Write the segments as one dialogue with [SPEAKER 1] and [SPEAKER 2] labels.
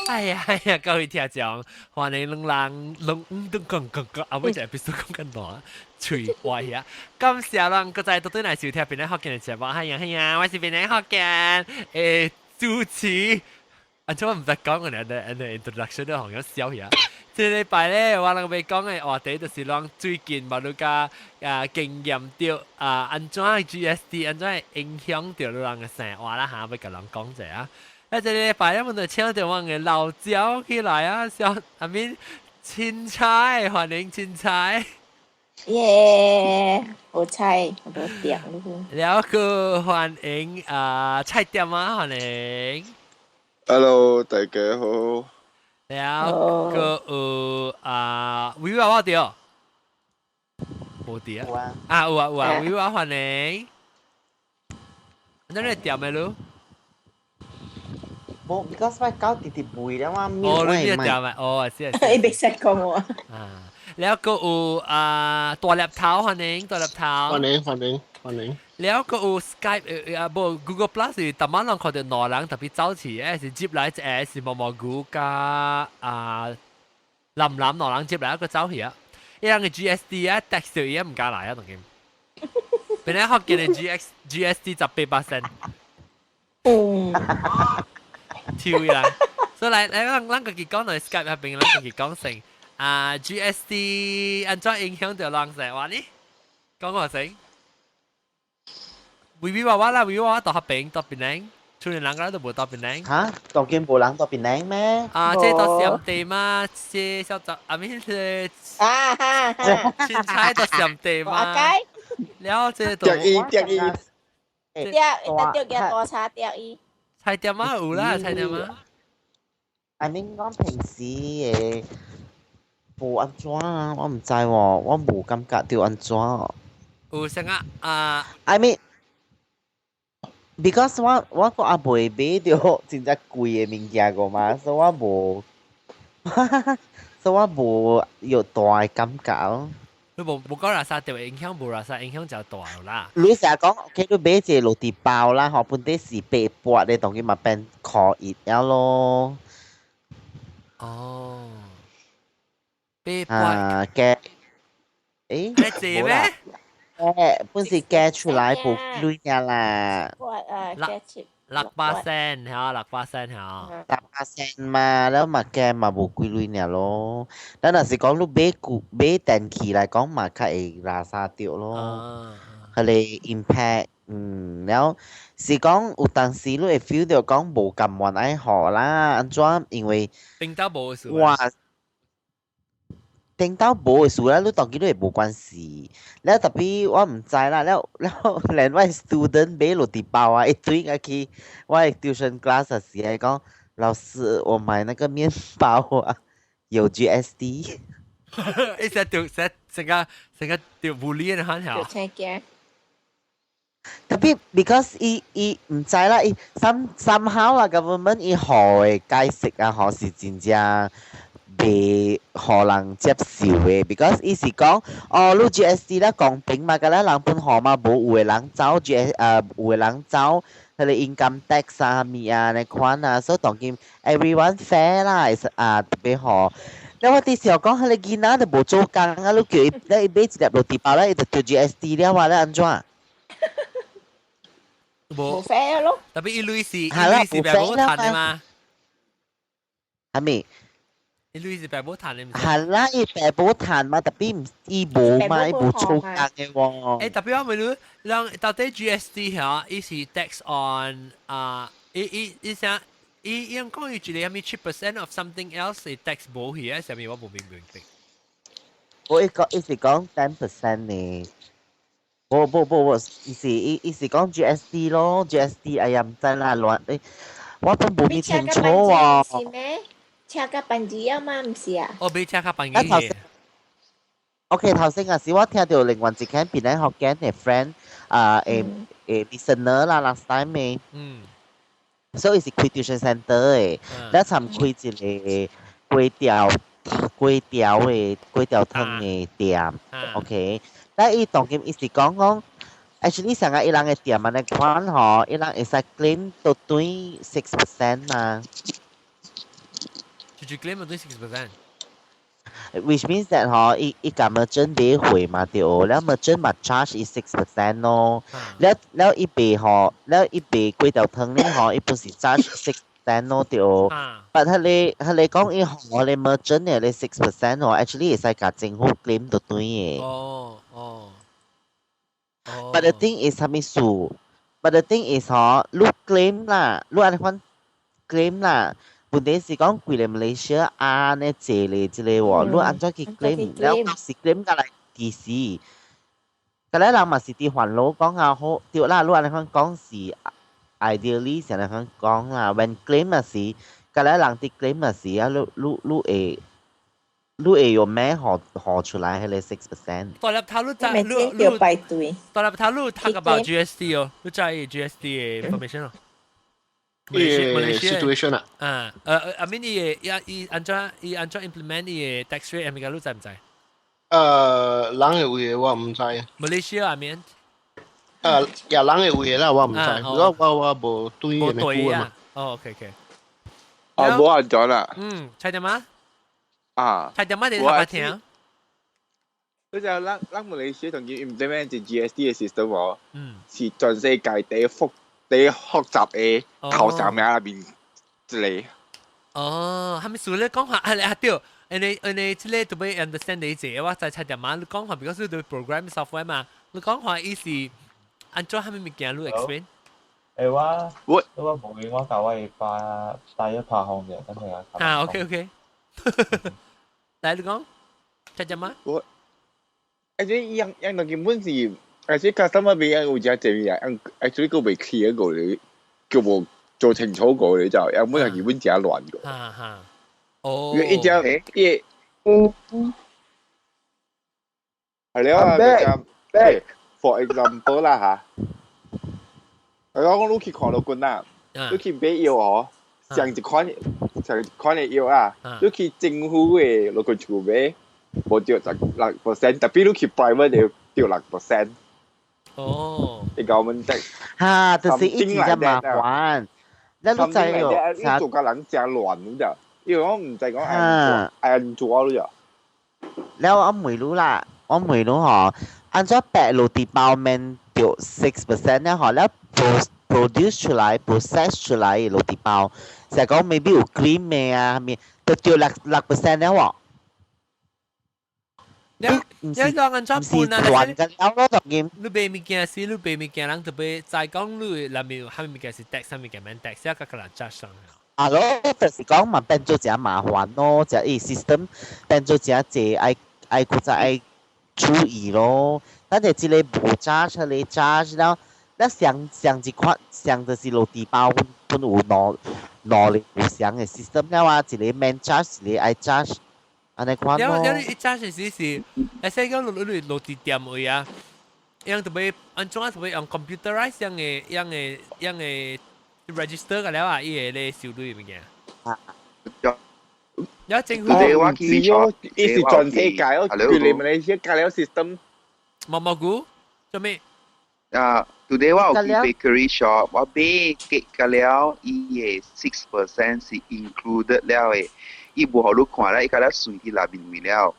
[SPEAKER 1] 哎呀哎呀，各位聽眾，歡迎兩人兩五都講講講，後尾就必須講更多，喙歪呀！感謝咱閣再倒轉來收聽檳榔福建的節目，係呀係呀，我是檳榔福建主持。啊，做乜唔使講我哋的 introduction 都好像笑呀。這禮拜咧，我人欲講的話題就是咱最近嘛，你甲啊經驗著啊，按怎 GST 按怎會影響著你人的生活啦嚇，欲共人講者啊。啊，這禮拜我們就請著我的老焦起來啊，小阿面凊彩，歡迎凊彩。
[SPEAKER 2] 耶，好菜，好多點。
[SPEAKER 1] 了個歡迎啊，菜店啊，歡迎。
[SPEAKER 3] Hello，大家好。
[SPEAKER 1] 了個有啊，維瓦我對，無佇啊，啊有啊有啊，維瓦歡迎。那你點的咯？
[SPEAKER 4] 無，because 我搞直直背了嘛。
[SPEAKER 1] 哦，你咩點啊？哦，是
[SPEAKER 2] 是。你別識講我。
[SPEAKER 1] 啊，了個有啊，大粒頭歡迎，大粒頭。
[SPEAKER 5] 歡迎歡迎歡迎。
[SPEAKER 1] 了個有 Skype 啊，無 Google Plus 是逐晚人看著兩人特別走去，是接來一個是毛毛菇加啊藍藍兩人接來一個走去啊，伊人的 GST 啊 tax 就伊毋敢來啊，當今。本來福建的 GST 18%。
[SPEAKER 2] 嗯。
[SPEAKER 1] 超伊人，所以來來，咱咱家己講來 Skype 那邊，咱家己講成啊 GST 按怎影響著人生活呢？講個先。微微娃娃啦，微微娃娃到彼邊到檳城，厝裡人個都無到檳城。
[SPEAKER 4] 嚇？當今無人到檳城咩？
[SPEAKER 1] 啊，這到暹地嘛，這小雜，啊咪是
[SPEAKER 2] 啊哈哈，
[SPEAKER 1] 凊彩到暹地嘛。了這都。
[SPEAKER 3] 掉伊掉伊。
[SPEAKER 2] 掉，掉掉多差掉伊。
[SPEAKER 1] 菜店啊有啦，菜店啊。
[SPEAKER 4] I mean 講平時的無按怎啊，我毋知喎，我無感覺著按怎。
[SPEAKER 1] 有啥啊？啊
[SPEAKER 4] ，I mean because 我閣猶未買著真正貴的物件過嘛，所以我無，所以我無有大的感覺咯。
[SPEAKER 1] 你無無講垃圾著影響，無垃圾影響就大啦。
[SPEAKER 4] 你成日講，OK，你買一個落地包啦，吼，本底是8塊的，當然嘛變箍1了咯。
[SPEAKER 1] 哦，8塊。
[SPEAKER 4] 啊，加，欸，
[SPEAKER 1] 你濟咩？
[SPEAKER 4] 誒，本是加出來無鐳爾啦。
[SPEAKER 2] 啊，加七。
[SPEAKER 1] 600仙嚇，600仙嚇。
[SPEAKER 4] 600仙嘛，了嘛加嘛無幾鐳爾咯。咱若是講你買股買電器來講嘛，較會垃圾著咯。彼個 impact，了是講有當時你會 feel 著講無甘願愛予啦，按怎？因為
[SPEAKER 1] 頂到無事。
[SPEAKER 4] 哇！頂到無的事啦，你當然你會無關係。了 tapi 我毋知啦，了了連我 student 買落地包啊，一堆個去我的 tuition class 時來講，老師我買那個麵包啊，有 GST。
[SPEAKER 1] 一直掉，成成個成個掉無理的很曉。
[SPEAKER 4] Tapi because 伊伊毋知啦，伊 somehow 啊，government 伊予的解釋啊，予是真正袂予人接受的，because 伊是講，哦，你 GST 咧公平嘛，佮咧人本予嘛，無有的人走 G 有的人走彼個 income tax 啊，物啊，呢款啊，所以當今 everyone fair 啦，是啊，特別好。了我佇時候講，彼個囡仔都無做工啊，你叫伊，你伊買一粒落地包咧，伊就著 GST 了啊，你按怎？
[SPEAKER 2] 無 fair 咯。
[SPEAKER 1] Tapi 伊鐳是伊鐳是白無趁的嘛？
[SPEAKER 4] 係咪？
[SPEAKER 1] 伊鐳是白無趁的，
[SPEAKER 4] 係啦，伊白無趁嘛，tapi 毋伊無嘛，伊無做工的喎。
[SPEAKER 1] 欸，tapi 我問你，人到底 GST 嚇，伊是 tax on 啊，伊伊伊啥？伊伊講伊一個啥物 3% of something else 是 tax 無去啊？啥物我無明明白。
[SPEAKER 4] 我伊講伊是講 10% 呢。無無無無，伊是伊伊是講 GST 咯，GST 哎呀毋知啦，亂誒，我都無咪清楚喎。
[SPEAKER 2] 是咩？車甲辦字啊嘛，毋是啊？
[SPEAKER 1] 哦，買車較辦字。
[SPEAKER 4] OK，頭先啊是我聽著另外一間檳榔福建的 friend 啊，誒 listener 啦，last time 的，所以是開 tuition center 的，咱參開一個粿條粿條的粿條湯的店，OK。但伊當今伊是講講，actually 上個伊人的店按呢款吼，伊人會使 claim 到對 6% 嘛。
[SPEAKER 1] 就就 claim 到 6%。
[SPEAKER 4] Which means that 嗬，伊伊共 merchant 買貨嘛對，了 merchant 嘛 charge 伊 6% 咯。了了伊賣嗬，了伊賣粿條湯呢嗬，伊本是 charge 6% 咯對。但係你係你講伊我哋 merchant 嘅你 6% 哦，actually 會使共政府 claim 到對嘅。
[SPEAKER 1] 哦哦。
[SPEAKER 4] But the thing is 啥物事？But the thing is 嗬，你 claim 啦，你按呢款 claim 啦。問題是講規个馬來西亞按呢濟咧，這個喎，你按怎去 claim？了是 claim 過來幾時？個咧人嘛是佇煩惱講啊好，對啦，你按呢款講是 ideally 是按呢款講啦，when claim 嘛是，個咧人佇 claim 嘛是啊，你你你會你會用咩學學出來彼個 6%？
[SPEAKER 1] 大粒頭你知
[SPEAKER 2] 你你排隊。
[SPEAKER 1] 大粒頭你 talk about GST 哦，你知 GST 嘅 information 哦。馬來西亞
[SPEAKER 5] situation 啊？
[SPEAKER 1] 啊，I mean 伊個伊按怎伊按怎 implement 伊个 tax rate，物件你知毋知？
[SPEAKER 5] 人嘅位我毋知。
[SPEAKER 1] 馬來西亞 I mean。
[SPEAKER 5] 也人嘅位啦，我毋知，我我我無對嘅
[SPEAKER 1] 對啊。哦，OK OK。
[SPEAKER 3] 啊，無按怎啦。
[SPEAKER 1] 嗯，猜點啊？
[SPEAKER 3] 啊。
[SPEAKER 1] 猜點啊？你頭聽。
[SPEAKER 3] 你就咱咱馬來西亞同佢 implement 一 GST 嘅 system 喎，是全世界第一複第一複雜嘅頭三名內面一個。
[SPEAKER 1] 哦，係咪數咧講話啊？啊對，因為因為這個特別 understand 你這，我在猜點嘛？你講話，because 你對 program software 嘛，你講話意思按怎係咪物件你 explain？
[SPEAKER 6] 誒我
[SPEAKER 3] 我
[SPEAKER 6] 我無用我共我的爸帶一拍風者，等下啊。
[SPEAKER 1] 啊，OK OK，來你講，猜點嘛？
[SPEAKER 3] 我，而且樣樣東根本是，而且 customer 邊有真濟啊，actually 閣未 clear 過你，叫無做清楚過你就，樣本係根本真亂過。
[SPEAKER 1] 哈哈，哦，
[SPEAKER 3] 因為一隻一，係了啊，就 for example 啦嚇，我講你去看路君啊，你去買藥哦，上一款上一款的藥啊，你去政府的勞工處買，無著16%，特別你去 private 的著6%。
[SPEAKER 1] 哦，
[SPEAKER 3] 你講問題。
[SPEAKER 4] 哈，就是一直在麻煩。你你知哦？
[SPEAKER 3] 你做個人真亂，你就，因為我毋知講按按怎你就。
[SPEAKER 4] 了我問你啦，我問你嗬，按怎白落地包免著 6% 咧嗬，了 produce 出來 process 出來的落地包，就講 maybe 有 cream 嘅啊，咩，就著六六 percent 了喎。
[SPEAKER 1] 你你講按怎判啊？
[SPEAKER 4] 亂緊了咯，當然。
[SPEAKER 1] 你賣物件時，你賣物件，人特別再講你內面有啥物物件是 tax，啥物件免 tax，一個個人 charge 上。
[SPEAKER 4] 啊咯，就是講嘛，變做誠麻煩咯，就伊 system 變做誠濟愛愛閣再愛注意咯。咱就這個無 charge，彼個 charge 了，咱上上一款上就是落地包，本有兩兩個有相的 system 了啊，一個免 charge，一個愛 charge，按呢款咯。
[SPEAKER 1] 了了，你一 charge 時是，會使講你你落地店位啊，樣特別按怎啊特別用 computerize 樣的樣的樣的 register 個了啊，伊會咧收稅物件。有政府
[SPEAKER 3] 我唔知哦，伊是全世界哦，佢哋馬來西亞加了 system。
[SPEAKER 1] 毛毛菇做咩？
[SPEAKER 7] 啊，today 我有去 bakery shop，我買 cake 個了，伊的 6% 是 included 了的，伊無予你看啦，伊共了算佇內面位了。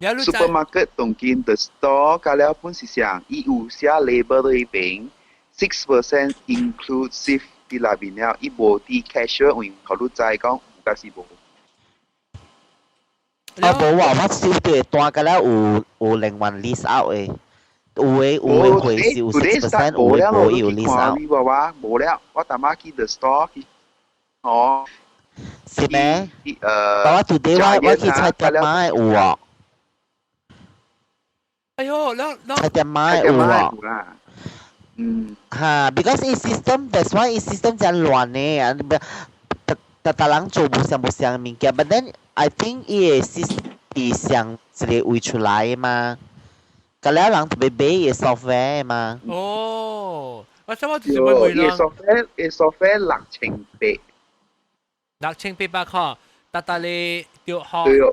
[SPEAKER 7] Supermarket 當今 the store 加了本是啥？伊有寫 label 佇彼邊，6% inclusive 佇內面了，伊無佇 cashier 位，予你知講有抑是無。
[SPEAKER 4] 啊無啊，我收到單個了有有另外 list out 的，有的有的會是有 6%，有的無有 list out。
[SPEAKER 7] 無啊，無了，我逐擺去 the store 去，哦，
[SPEAKER 4] 是咩？我 today 我我去菜店買有啊。
[SPEAKER 1] 哎喲，了了。
[SPEAKER 4] 菜店買有啊。
[SPEAKER 7] 嗯。
[SPEAKER 4] 哈，because 伊 system，that's why 伊 system 真亂呢，啊，逐逐逐人做無相無相物件，but then I think 伊個 system 是上一個位出來的嘛，個了人特別買伊個 software 嘛。
[SPEAKER 1] 哦，我想我就是問問
[SPEAKER 7] 咯。伊 software 伊 software 六千八。
[SPEAKER 1] 6800塊，逐逐咧就學，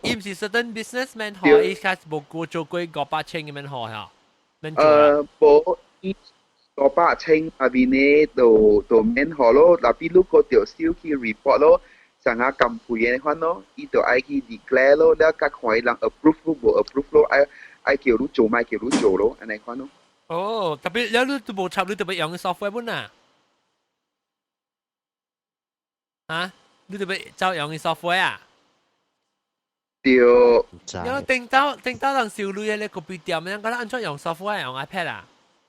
[SPEAKER 1] 伊毋是 certain businessman 學，伊開始無過做過500千咁樣學嚇。
[SPEAKER 7] 無，伊500千下邊呢就就免學咯，若比如果著收去 report 咯。像啊咁貴嘅款咯，伊就愛去 declare 咯，了較看伊人 approve 無 approve 咯，愛愛叫你做，莫叫你做咯，按呢款咯。
[SPEAKER 1] 哦，特別了你都無插，你特別用 software 本啊？啊？你特別走用 software 啊？
[SPEAKER 7] 對。
[SPEAKER 1] 有頂到頂到人收鐳嘅咧，咖啡店，人講按怎用 software 用 iPad 啊？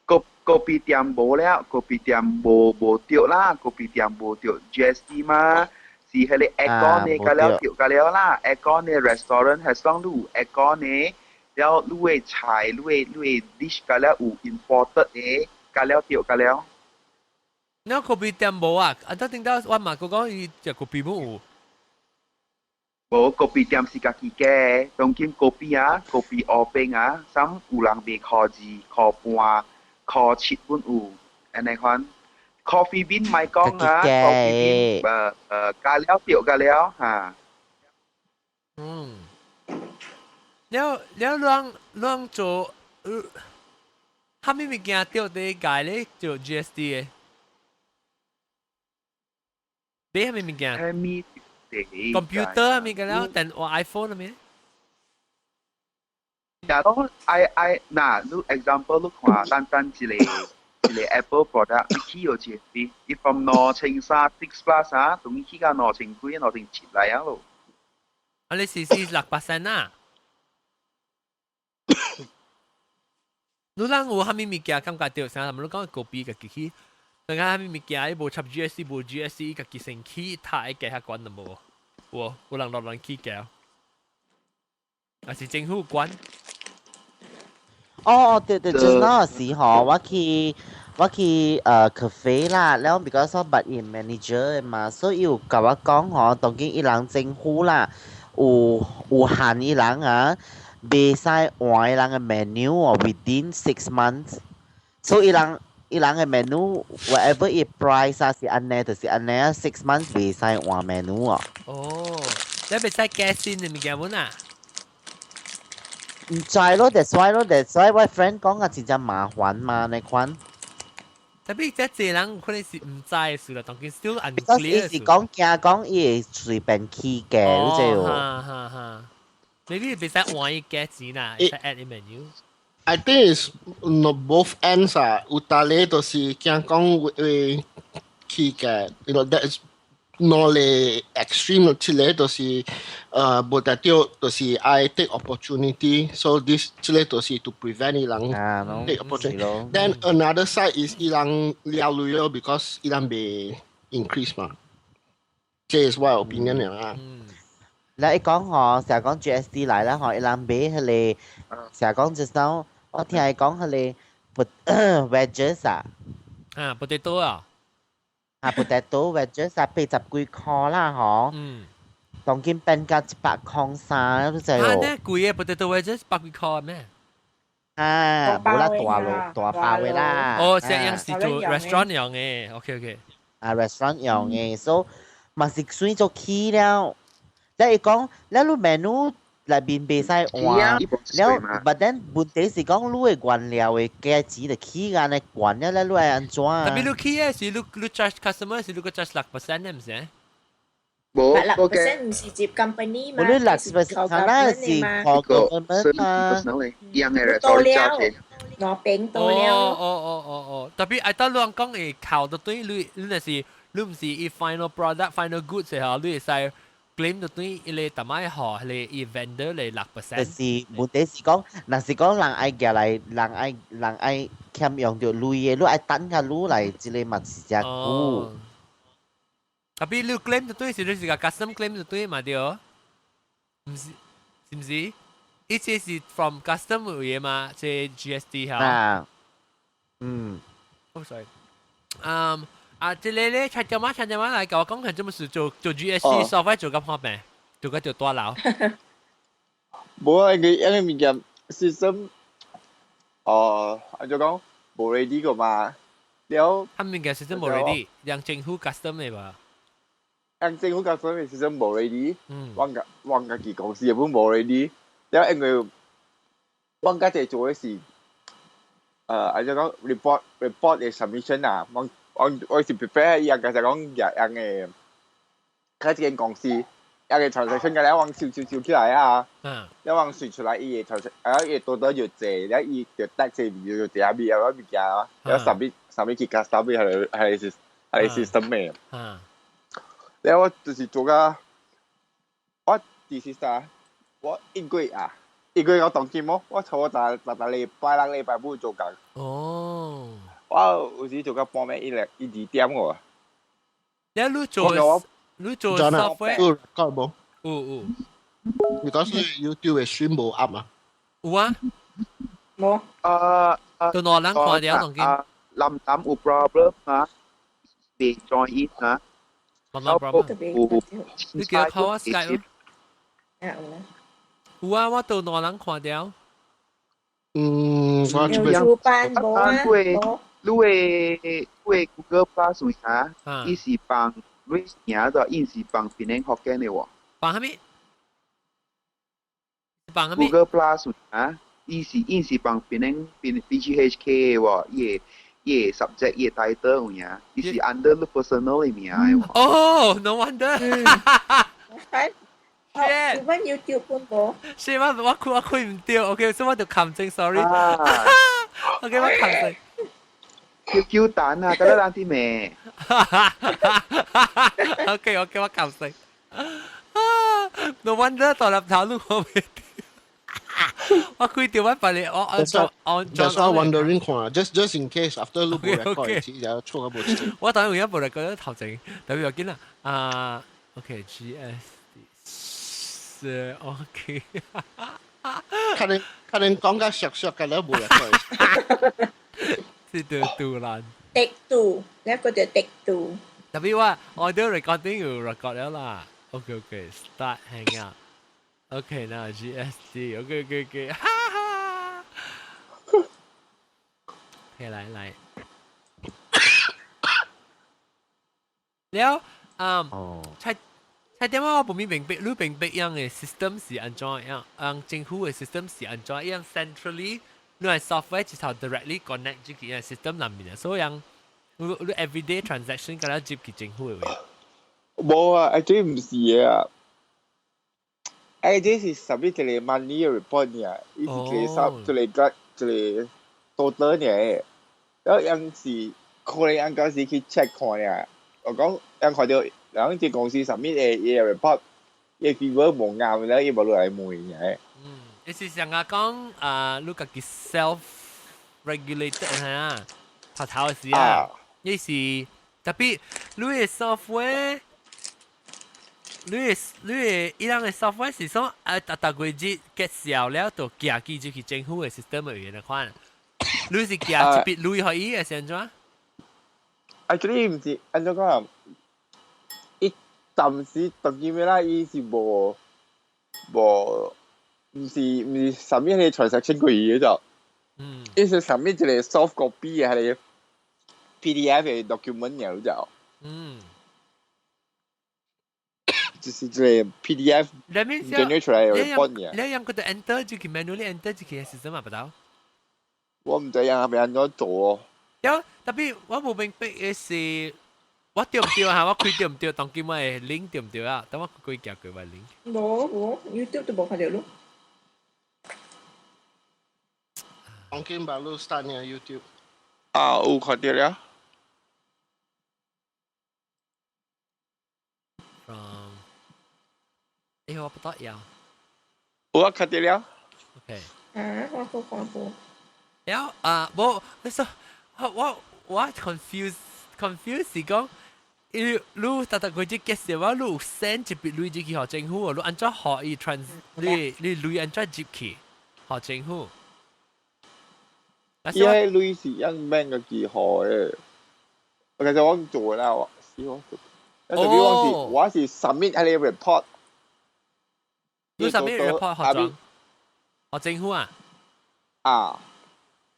[SPEAKER 7] 咖咖啡店無了，咖啡店無無對啦，咖啡店無對 GST 嘛，是彼個 aircon 的甲了對甲了啦，aircon 的 restaurant 係算你有 aircon 的，了你的菜、你的你的 dish 甲了有 imported 的，甲了對甲了。
[SPEAKER 1] 你咖啡店無啊？啊，等頂到我嘛，佢講伊食咖啡冇有。
[SPEAKER 7] 無咖啡店是家己加，當今咖啡啊，咖啡烏冰啊，some 有人賣箍2、箍半、箍7本有，按呢款。Coffee bean 莫講啊，coffee bean 呃呃加了對加了哈。
[SPEAKER 1] 嗯。了了，攏攏做，啥物物件對佇界咧做 GST 的？買啥物物件？
[SPEAKER 7] 啥物
[SPEAKER 1] ？computer 啊，物件了，電話 iPhone 啊咩？
[SPEAKER 7] 若講愛愛，若你 example 你看，單單一個一個 Apple product，你起有 GST，伊 from 2300 6 plus 啊，等於起到2000幾、2700來啊咯。
[SPEAKER 1] 啊，你是是6% 啊？你人有啥物物件感覺著啥？你講咖啡家己去，等下啥物物件伊無插 GST 無 GST，家己先起，他會加較懸就無？有有人落亂起價，還是政府管？
[SPEAKER 4] 哦哦，對對，就是那時候我去我去呃 cafe 啦，了 because 我捌伊 manager 嘛，所以有共我講吼，當今伊人政府啦，有有限伊人啊，袂使換伊人的 menu 哦，within 6 months，所以伊人伊人的 menu whatever 伊 price 啊是按呢，就是按呢，6 months 袂使換 menu 哦。
[SPEAKER 1] 哦，你袂使加薪的物件本啊？
[SPEAKER 4] 毋知咯，that's why 咯，that's why 我 friend 講啊，真正麻煩嘛，呢款。
[SPEAKER 1] 特別這濟人可能是毋知的事啦，當今 still
[SPEAKER 4] unclear。伊是講驚講伊會隨便起價，你知無？
[SPEAKER 1] 哈哈哈。maybe 袂使換伊加錢啦，會使 add 伊 menu。
[SPEAKER 5] I think it's no both ends 啊，有逐個都是驚講會起價，you know that is 兩個 extreme，一個就是呃無代表就是愛 take opportunity，so this 這個就是 to prevent 伊人 take opportunity。Then another side is 伊人了鐳咯，because 伊人袂 increase 嘛。這是我 opinion 啦。
[SPEAKER 4] 你一講吼，成日講 GST 來啦吼，伊人買彼個，成日講 just now，我聽伊講彼個 wedges 啊，
[SPEAKER 1] 啊，potato 啊。
[SPEAKER 4] 啊，potato wedges 啊，八十幾箍啦，吼。
[SPEAKER 1] 嗯。
[SPEAKER 4] 當今變價103，你知
[SPEAKER 1] 無？啊，呢貴嘅 potato wedges 百幾箍咩？
[SPEAKER 4] 啊，無啦，大囉大包的啦。
[SPEAKER 1] 哦，這樣是做 restaurant 用的，OK OK。
[SPEAKER 4] 啊，restaurant 用的，所以嘛是算做起了。你伊講，你 menu 內面袂使換，了，but then 問題是講你的原料的價錢就起按呢懸了，你愛按怎？
[SPEAKER 1] 特別你起的是你你 charge customer 是你個 charge 6% 的，毋是？
[SPEAKER 7] 無，
[SPEAKER 2] 六 percent 毋是接 company 嘛？
[SPEAKER 4] 你六 percent 可能是 government 嘛？
[SPEAKER 7] 一樣的
[SPEAKER 2] 多了，攞餅多了。
[SPEAKER 1] 哦哦哦哦，特別愛到你講會扣到對你，你若是你毋是伊 final product final goods 時候，你會使 claim 到對伊個淡仔號，彼個伊 vendor 嚟6%。
[SPEAKER 4] 就是問題是講，若是講人愛寄來，人愛人愛欠用著鐳的，你愛等較愈來，這個嘛是誠久。
[SPEAKER 1] 特別你 claim 就對，是你是個 custom claim 就對嘛對？毋是，是毋是？伊這是 from custom 有的嘛？這 GST 哈。
[SPEAKER 4] 啊，嗯。
[SPEAKER 1] 哦，sorry。嗯，啊，這個咧，陳家媽，陳家媽來共我講，係做乜事？做做 GST software 做甲破病，做甲就大佬。
[SPEAKER 3] 無啊，因為因為物件 system，哦，按怎講無 ready 個嘛，了。
[SPEAKER 1] 他物件 system 無 ready，讓政府 custom 的吧？
[SPEAKER 3] 讓政府 custom 的 system 無 ready，我家我家己公司也本無 ready，了因為我家己做的是，呃，按怎講 report report 的 submission 啊，我我我是 prepare 伊個就講樣樣的佢一間公司，一個 transaction 嘅咧，往燒燒燒起來啊，一往算出來伊個 transaction，啊伊多多越濟，了伊就 tax 越越濟啊，物啊物件啊，了 submit 去 custom 係 system 嘅。了我就是做個，我第四啥，我一個月啊，一個月我當金麼？我坐逐逐逐禮拜六禮拜五做工。我有時做到半暝一兩一二點喎。
[SPEAKER 1] 你做你做 software
[SPEAKER 5] 有 record 無？
[SPEAKER 1] 有有。
[SPEAKER 5] Because YouTube 嘅 stream 無 up 啊。
[SPEAKER 1] 有啊。
[SPEAKER 2] 無。
[SPEAKER 1] 都兩人看著當今。
[SPEAKER 7] 林林有 problem 啊，未 join in 啊。
[SPEAKER 1] 林林 problem。你叫 call 我 Skype 有啊，我都兩人看著。
[SPEAKER 5] 嗯，我這邊。
[SPEAKER 2] 有班無啊？
[SPEAKER 7] 你的你的 Google Plus 啊，伊是幫你贏咗，伊是幫檳城福建的喎。
[SPEAKER 1] 幫啥物？幫啥物
[SPEAKER 7] ？Google Plus 啊，伊是幫檳城 PGHK 的喎，伊個 subject 伊個 title 有影，伊是 under 你 personal 的名的喎。
[SPEAKER 1] 哦，no wonder。
[SPEAKER 2] Shit！阮 YouTube 本無。
[SPEAKER 1] 是我我開我開毋著，OK，所以我就冚正，sorry。OK，我冚正。
[SPEAKER 7] 叫叫蛋啊，嗰啲人啲咩
[SPEAKER 1] ？OK OK，我冚正。No wonder 到立頭都我未。我開掉我把你我我我
[SPEAKER 5] That's why wondering 看，just in case after 你無 record，然後錯個無。
[SPEAKER 1] 我當然有無 record 頭前，特別要緊啦。啊，OK GS 是 OK。
[SPEAKER 5] 可能可能講甲熟熟嘅，你無 record。
[SPEAKER 1] 這對杜蘭。
[SPEAKER 2] 滴度，一個就滴度。
[SPEAKER 1] 特別話我都 recording 有 record 了啦。OK OK，start hang out。OK，那 GSD OK OK OK，哈哈。OK，來來。了，嗯，猜猜點我無咪明白，你明白樣嘅 system 是按怎樣？嗯，政府嘅 system 是按怎樣？Centrally，你係 software 就頭 directly connect 這個 system 裏面嘅，所以樣你你 everyday transaction 敢若接去政府嘅位。
[SPEAKER 3] 無啊，actually 毋是啊。這是 submit 一個 monthly report 爾，伊是一個 sub 一個一個 total 爾，然後樣是可能樣嗰時去 check 看爾，我講樣看到人這公司 submit 的伊個 report，伊 figure 無啱，然後伊無落來問爾。
[SPEAKER 1] 嗯，伊是上下講啊，你家己 self regulated 係啊，頭頭時啊，伊是特別你的 software。你的你的伊人的 software 是說啊，逐逐個月結銷了，就寄寄入去政府的 system 裏面的款。你是寄一筆鐳予伊的是按怎？
[SPEAKER 3] Actually 毋是，按怎講？伊暫時當今啦，伊是無無，毋是毋是 submit 個 transaction 過伊就。伊是 submit 一個 soft copy 的彼个 PDF 的 document 爾就。就是這個 PDF generate 出來的 report 爾。
[SPEAKER 1] 你用佢哋 enter 就去 manually enter 就去 system 嘛，不到？
[SPEAKER 3] 我毋知影欲按怎做哦。
[SPEAKER 1] 有，特別我無明白的是，我對毋對啊？我開對毋對？當今我的 link 對毋對啊？等我開寄過我 link。
[SPEAKER 2] 無無，YouTube 都無看著咯。
[SPEAKER 5] 當今把你 start 呢 YouTube。
[SPEAKER 3] 啊，有看著了。
[SPEAKER 1] From，欸，我不得要。
[SPEAKER 3] 有啊，看著了。
[SPEAKER 1] OK。
[SPEAKER 2] 啊，我閣看無。
[SPEAKER 1] 了啊，無，你說我我我 confuse confuse 是講，你你逐逐個月結銷啊，你有 send 一筆鐳入去予政府，你按怎予伊 trans，你你鐳按怎入去予政府？
[SPEAKER 3] 伊個鐳是用免家己予的，其實我做啦，我是我做。特別我是我是 submit 彼個 report。
[SPEAKER 1] 你 submit report 予怎？予政府啊？
[SPEAKER 3] 啊。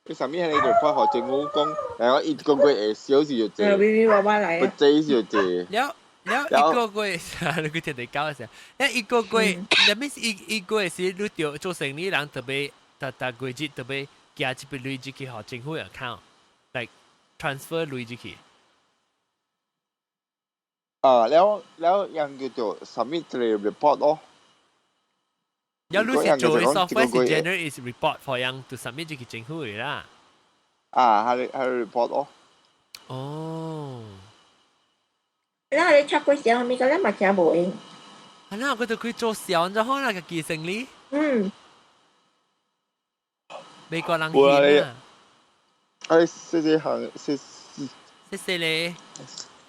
[SPEAKER 3] 你 submit 彼個 report 予政府講，然後一個月會少是就濟，
[SPEAKER 2] 微微娃娃來
[SPEAKER 3] 不濟是就濟。
[SPEAKER 1] 了了一個月，你去聽你講嘅時候，一個月，那means 一一個月是你著做生意人特別逐逐個月特別寄一筆鐳入去予政府 account，like transfer 鐳入去。
[SPEAKER 3] 啊，了了樣叫做 submit 一個 report 咯。
[SPEAKER 1] 有你是做 software 是 generate is report for 樣 to submit 就去政府嘅啦。
[SPEAKER 3] 啊，係 report 咯。
[SPEAKER 1] 哦。
[SPEAKER 2] 那你出過時候，咪個咧嘛真無用。
[SPEAKER 1] 啊，那佢就佢做小就可能個記性哩。
[SPEAKER 2] 嗯。
[SPEAKER 1] 美國人添啊！
[SPEAKER 3] 哎，謝謝行，謝謝。
[SPEAKER 1] 謝謝你。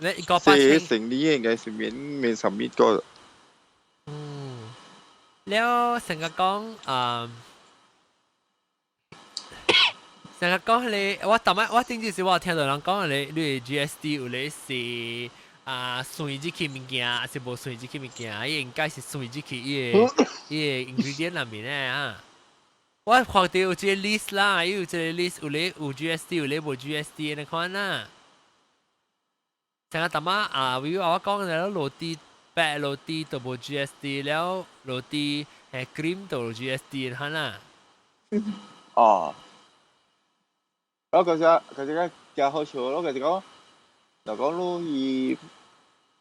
[SPEAKER 1] 你個八
[SPEAKER 3] 千。成呢應該是免免 submit 個。
[SPEAKER 1] 嗯。了成日講啊，成日講你，我頭擺我頂陣時我聽到人講你，你 GST 有咧是啊算入去物件，還是無算入去物件？伊應該是算入去伊個 ingredient 內面咧啊。我看到有這個 list 啦，伊有這個 list 有咧有 GST，有咧無 GST 你看啦。成日頭仔啊，比如我講了羅蒂白羅蒂都無 GST 了，羅蒂係 cream 都有 GST 看啦。
[SPEAKER 3] 哦。我嗰時嗰時個較好笑，我就是講，就講你去，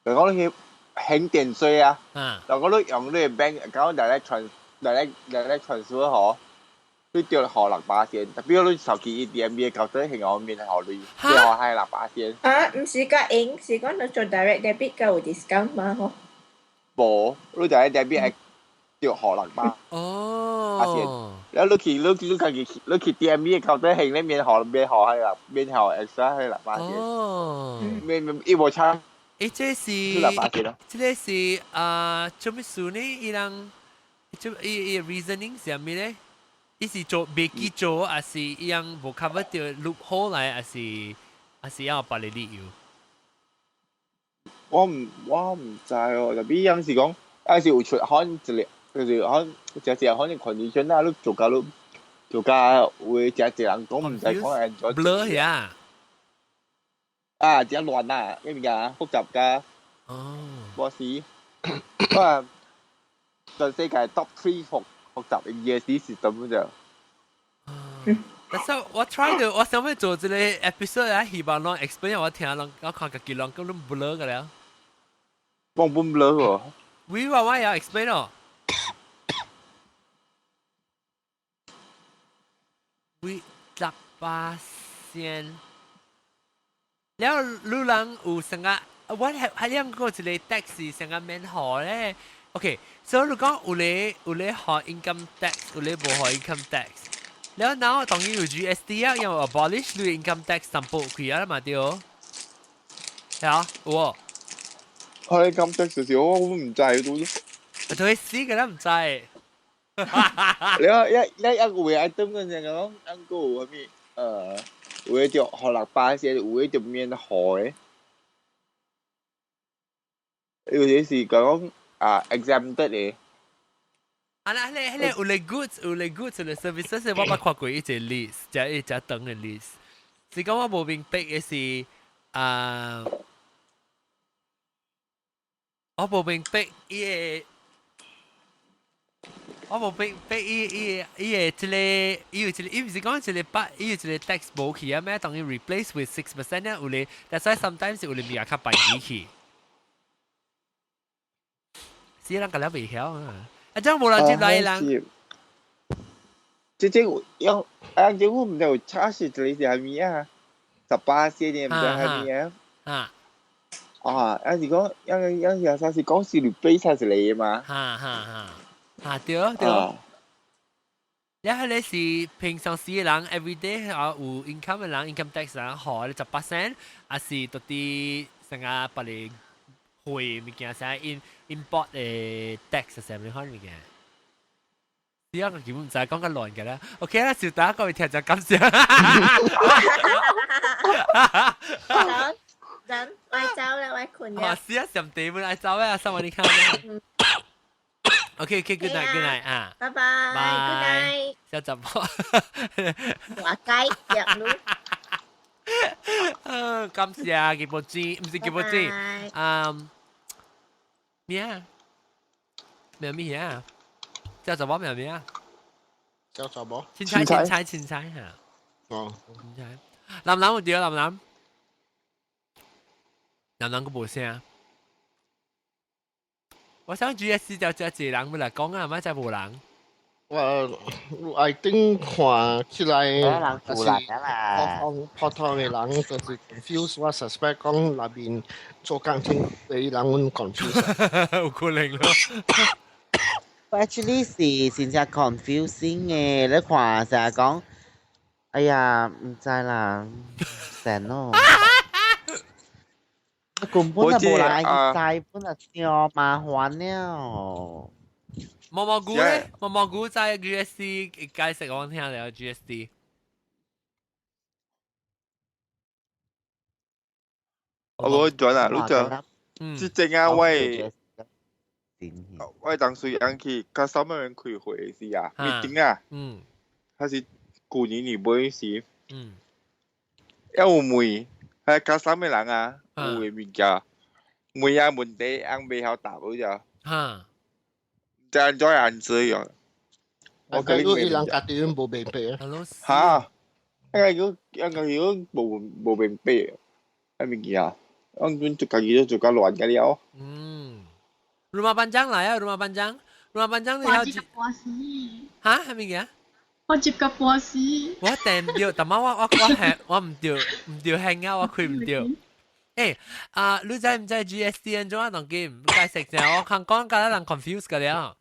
[SPEAKER 3] 就講你去輕電稅啊，就講你用你 bank account direct transfer 嗬，你掉予6%，特別你手機 ATM 嘅交得係我面予你，掉係六巴仙。
[SPEAKER 2] 啊，毋是甲用，是講你做 direct debit 較有 discount 嘛？嗬。
[SPEAKER 3] 無，你 direct debit 係掉予六巴。
[SPEAKER 1] 哦。
[SPEAKER 3] 了你去你去 DMB 嘅交得係你免予免予係啦，免予 extra 係6%。
[SPEAKER 1] 哦。
[SPEAKER 3] 免免伊無差。
[SPEAKER 1] 誒，這是
[SPEAKER 3] 6%咯。
[SPEAKER 1] 這個是啊，做咩事呢？伊人做伊伊 reasoning 是啥物咧？伊是做袂記做，還是伊樣無 cover 到 loophole 來，還是要別個理由？
[SPEAKER 3] 我唔知哦，特別樣是講，還是有出可能一個，就是可能只只可能 condition 啦，你做甲你做甲有真濟人講唔知講按怎。
[SPEAKER 1] blur 呀！
[SPEAKER 3] 啊，真亂啊，咩物件複雜㗎。
[SPEAKER 1] 哦。
[SPEAKER 3] 冇事。我全世界 top three 複雜嘅 GST system 就。
[SPEAKER 1] 但是我 try 到我想欲做這個 episode 啊，希望攏 explain 我聽，攏我看家己攏咁攏 blur 個了。
[SPEAKER 3] 幫本 blur 喎。
[SPEAKER 1] 會話我有 explain 哦。會18%。了，你人有成個，我係係兩個一個 tax 成個免予咧。OK，所以你講有咧有咧予 income tax，有咧無予 income tax。了，然後當然有 GST 啊，因為 abolish 你 income tax 淡薄去啊嘛對。係啊，有無？
[SPEAKER 3] 係 income tax 就是我唔知都。
[SPEAKER 1] 對，死個都唔知。
[SPEAKER 3] 你一一一個月 item 嗰陣講，一個有啥物？有的就予6%，有的就免予的。有些是講啊 exempted 的。
[SPEAKER 1] 啊啦，迄個有咧 goods，有咧 goods，有咧 services，我捌看過一個 list，只一隻長的 list。是講我無明白的是啊，我無明白伊個。我無明白伊個這個，伊有一個，伊毋是講一個百，伊有一個 tax 無去啊咩？當伊 replace with 6% 咧，有咧，that's why sometimes 有咧物件較便宜去。死人個了袂曉啊！啊，這樣無人接來人。
[SPEAKER 3] 這這有啊，政府毋知有 charge 一個是啥物啊？18仙的毋知啥物啊？
[SPEAKER 1] 啊。
[SPEAKER 3] 啊，啊是講，樣樣是啥是講是 replace 一個嘛？
[SPEAKER 1] 哈哈哈。啊對對，你迄個是平常時的人，everyday 啊有 income 的人，income tax 人予18%，還是到底成個別個匯物件，啥 in import 的 tax 啥物款物件？呢個基本唔知講緊亂嘅啦。OK 啦，小打各位聽就感謝。
[SPEAKER 2] 走，走，愛走啦，愛睏啦。
[SPEAKER 1] 啊，是啊，上地本愛走啊，三萬你看。OK OK，good night，good night 啊。
[SPEAKER 2] 拜拜，good night。
[SPEAKER 1] 下集播。
[SPEAKER 2] 話雞入咯。
[SPEAKER 1] 感謝吉波子，唔是吉波子，啊咩啊？咩咩啊？叫什麼咩咩啊？
[SPEAKER 5] 叫什麼？
[SPEAKER 1] 凊彩凊彩凊彩嚇。
[SPEAKER 5] 哦，
[SPEAKER 1] 凊彩。南南有對南南，南南個無聲。我想 GST 就只一人要來講啊，咪就無人。
[SPEAKER 5] 我 I think 看起來
[SPEAKER 4] 人富人啦，
[SPEAKER 5] 普通的人就是 confuse，我 suspect 講內面做工程的人阮 confuse。
[SPEAKER 1] 有可能咯。
[SPEAKER 4] Actually 是真正 confusing 嘅，你看成日講，哎呀，唔知啦，成咯。根本就無人愛去知，本來超麻煩了。
[SPEAKER 1] 毛毛菇咧，毛毛菇在 GST 解釋我聽了 GST。
[SPEAKER 3] 我冇轉啊，你就之前啊，我當時啱去甲三個人開會時啊，meeting 啊，還是舊年年尾時，有問，係甲三個人啊，有嘅物件，問啊問題，翁袂曉答好就。就按怎按這樣？
[SPEAKER 5] 我感覺伊人家己無明白
[SPEAKER 1] 啊。
[SPEAKER 3] 嚇！一個如果無明白，啊物件，我阮就家己都做較亂個了。
[SPEAKER 1] 嗯，Rumah panjang 來啊，rumah panjang，rumah panjang 你
[SPEAKER 8] 我接個半死。
[SPEAKER 1] 嚇？係物件？
[SPEAKER 8] 我接個半死。
[SPEAKER 1] 我訂唔到，但係我係我唔對興啊，我開唔到。啊，你知唔知 GST 按怎啊？當今解釋下，我看講甲人 confuse 個了。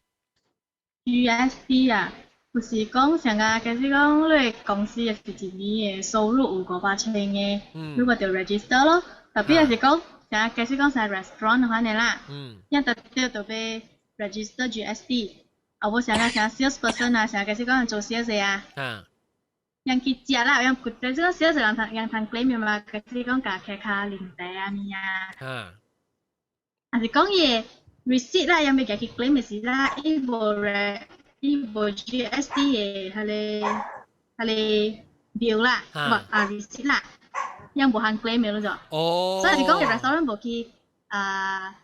[SPEAKER 8] GST 啊，就是講像啊，假使講你公司是一年的收入有500,000的，你個就 register 咯。特別係講，像假使講像 restaurant 的話呢啦，一特別就欲 register GST。啊，無像啊，像 sales person 啊，像假使講做 sales 的啊，人去食啦，人假使講 sales 人通人通 claim 嘛，假使講共客較啉茶啊物啊，還是講伊 receipt 啦，人欲共去 claim 的時啦，伊無 GST 的彼個 bill 啦，無啊 receipt 啦，人無通 claim 的咯就。所以是講 restaurant 無去啊，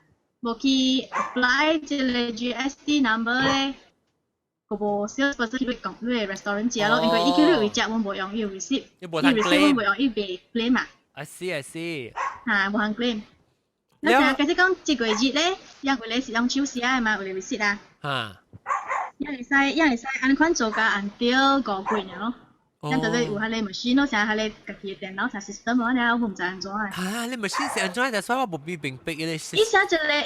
[SPEAKER 8] 無去 apply 這個 GST number 咧，個無 sales person 去講你 restaurant 食咯，因為伊去你位食，阮無用伊 receipt，伊 receipt 阮無用伊袂 claim 嘛。
[SPEAKER 1] I see I see。
[SPEAKER 8] 嚇，無通 claim。那像假使講這個月咧，因為咧是用手寫的嘛，有個 receipt 啊。也會使按款做甲按掉5個月咯。咱就有彼個 machine 咯，像彼個家己的電腦，像 system 咯，爾我毋知按怎的。
[SPEAKER 1] 啊，你 machine 是按怎的？所以我無必明白伊個。
[SPEAKER 8] 伊寫一個，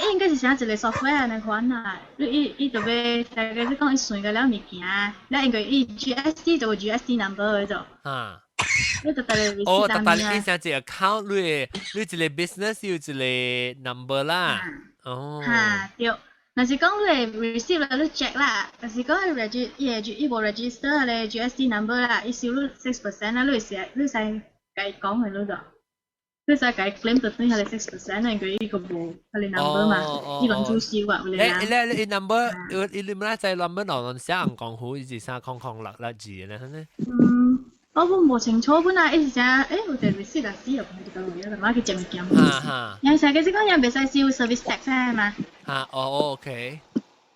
[SPEAKER 8] 伊應該是寫一個 software 按呢款啦。你伊就欲，大概是講伊算個了物件，了因為伊 GST 就有 GST number 的就。你就帶個
[SPEAKER 1] 哦，特別你寫一個 account，你一個 business 有一個 number 啦。哦。
[SPEAKER 8] 哈，對。若是講你 receipt 啦，你 check 啦，若是講伊 register 伊會伊無 register 個 GST number 啦，伊收你 6% 啦，你會使你使共伊講的你就，你使共伊 claim 就等於彼個 6%，因為伊個無彼個 number 嘛，伊攏注收啊，有咧。
[SPEAKER 1] 你你 number，你你們在 number 內寫紅光虎，伊是三空空六六字咧，呢？
[SPEAKER 8] 嗯，我本無清楚，本來伊是啥？有一個 receipt 啊，死又唔記得咗，就馬去接物件。人成個是講人袂使收 service tax 嘛。
[SPEAKER 1] 哈，哦，OK。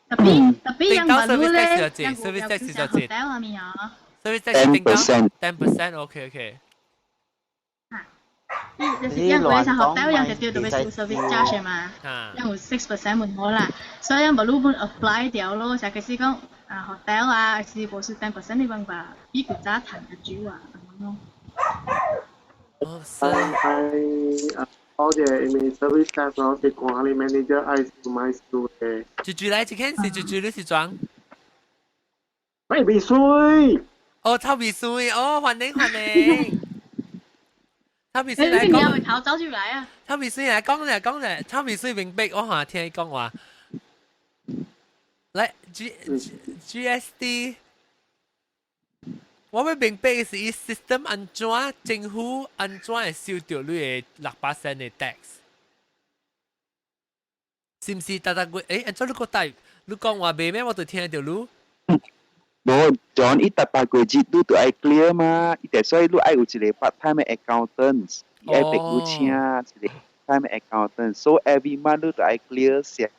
[SPEAKER 8] 特別特別人話咧
[SPEAKER 1] ，service tax 是就
[SPEAKER 8] 這。
[SPEAKER 1] service tax 定到 10%，OK OK。
[SPEAKER 8] 伊就是因為上 hotel 人就對特別收 service charge 嘛，因有 6% 門好啦，所以人無你本 apply 掉咯，就其實講啊 hotel 啊，是無是 10% 你辦法比古早趁較少啊，咁樣咯。
[SPEAKER 1] 哦，是。
[SPEAKER 9] 係啊，多謝因為 service tax 咯，是管理 manager 愛收買收的。
[SPEAKER 1] 住住來，這間是住住你是裝？
[SPEAKER 9] 喂，秘水。
[SPEAKER 1] 哦，臭味水，哦，歡迎歡迎。臭味水來講，
[SPEAKER 8] 頭走出來啊！
[SPEAKER 1] 臭味水來講咧講咧，臭味水明白，我下聽伊講話。來 GST，我欲明白的是伊 system 按怎，政府按怎會收著你的6%的 tax？是毋是？逐逐月，按怎你閣帶？你講話袂咩？我就聽著你。
[SPEAKER 7] 無，John，伊逐八個月你都愛 clear 嘛，伊就所以你愛有一個 part time accountant，伊愛別你請一個 part time accountant，so every month 你都愛 clear 數。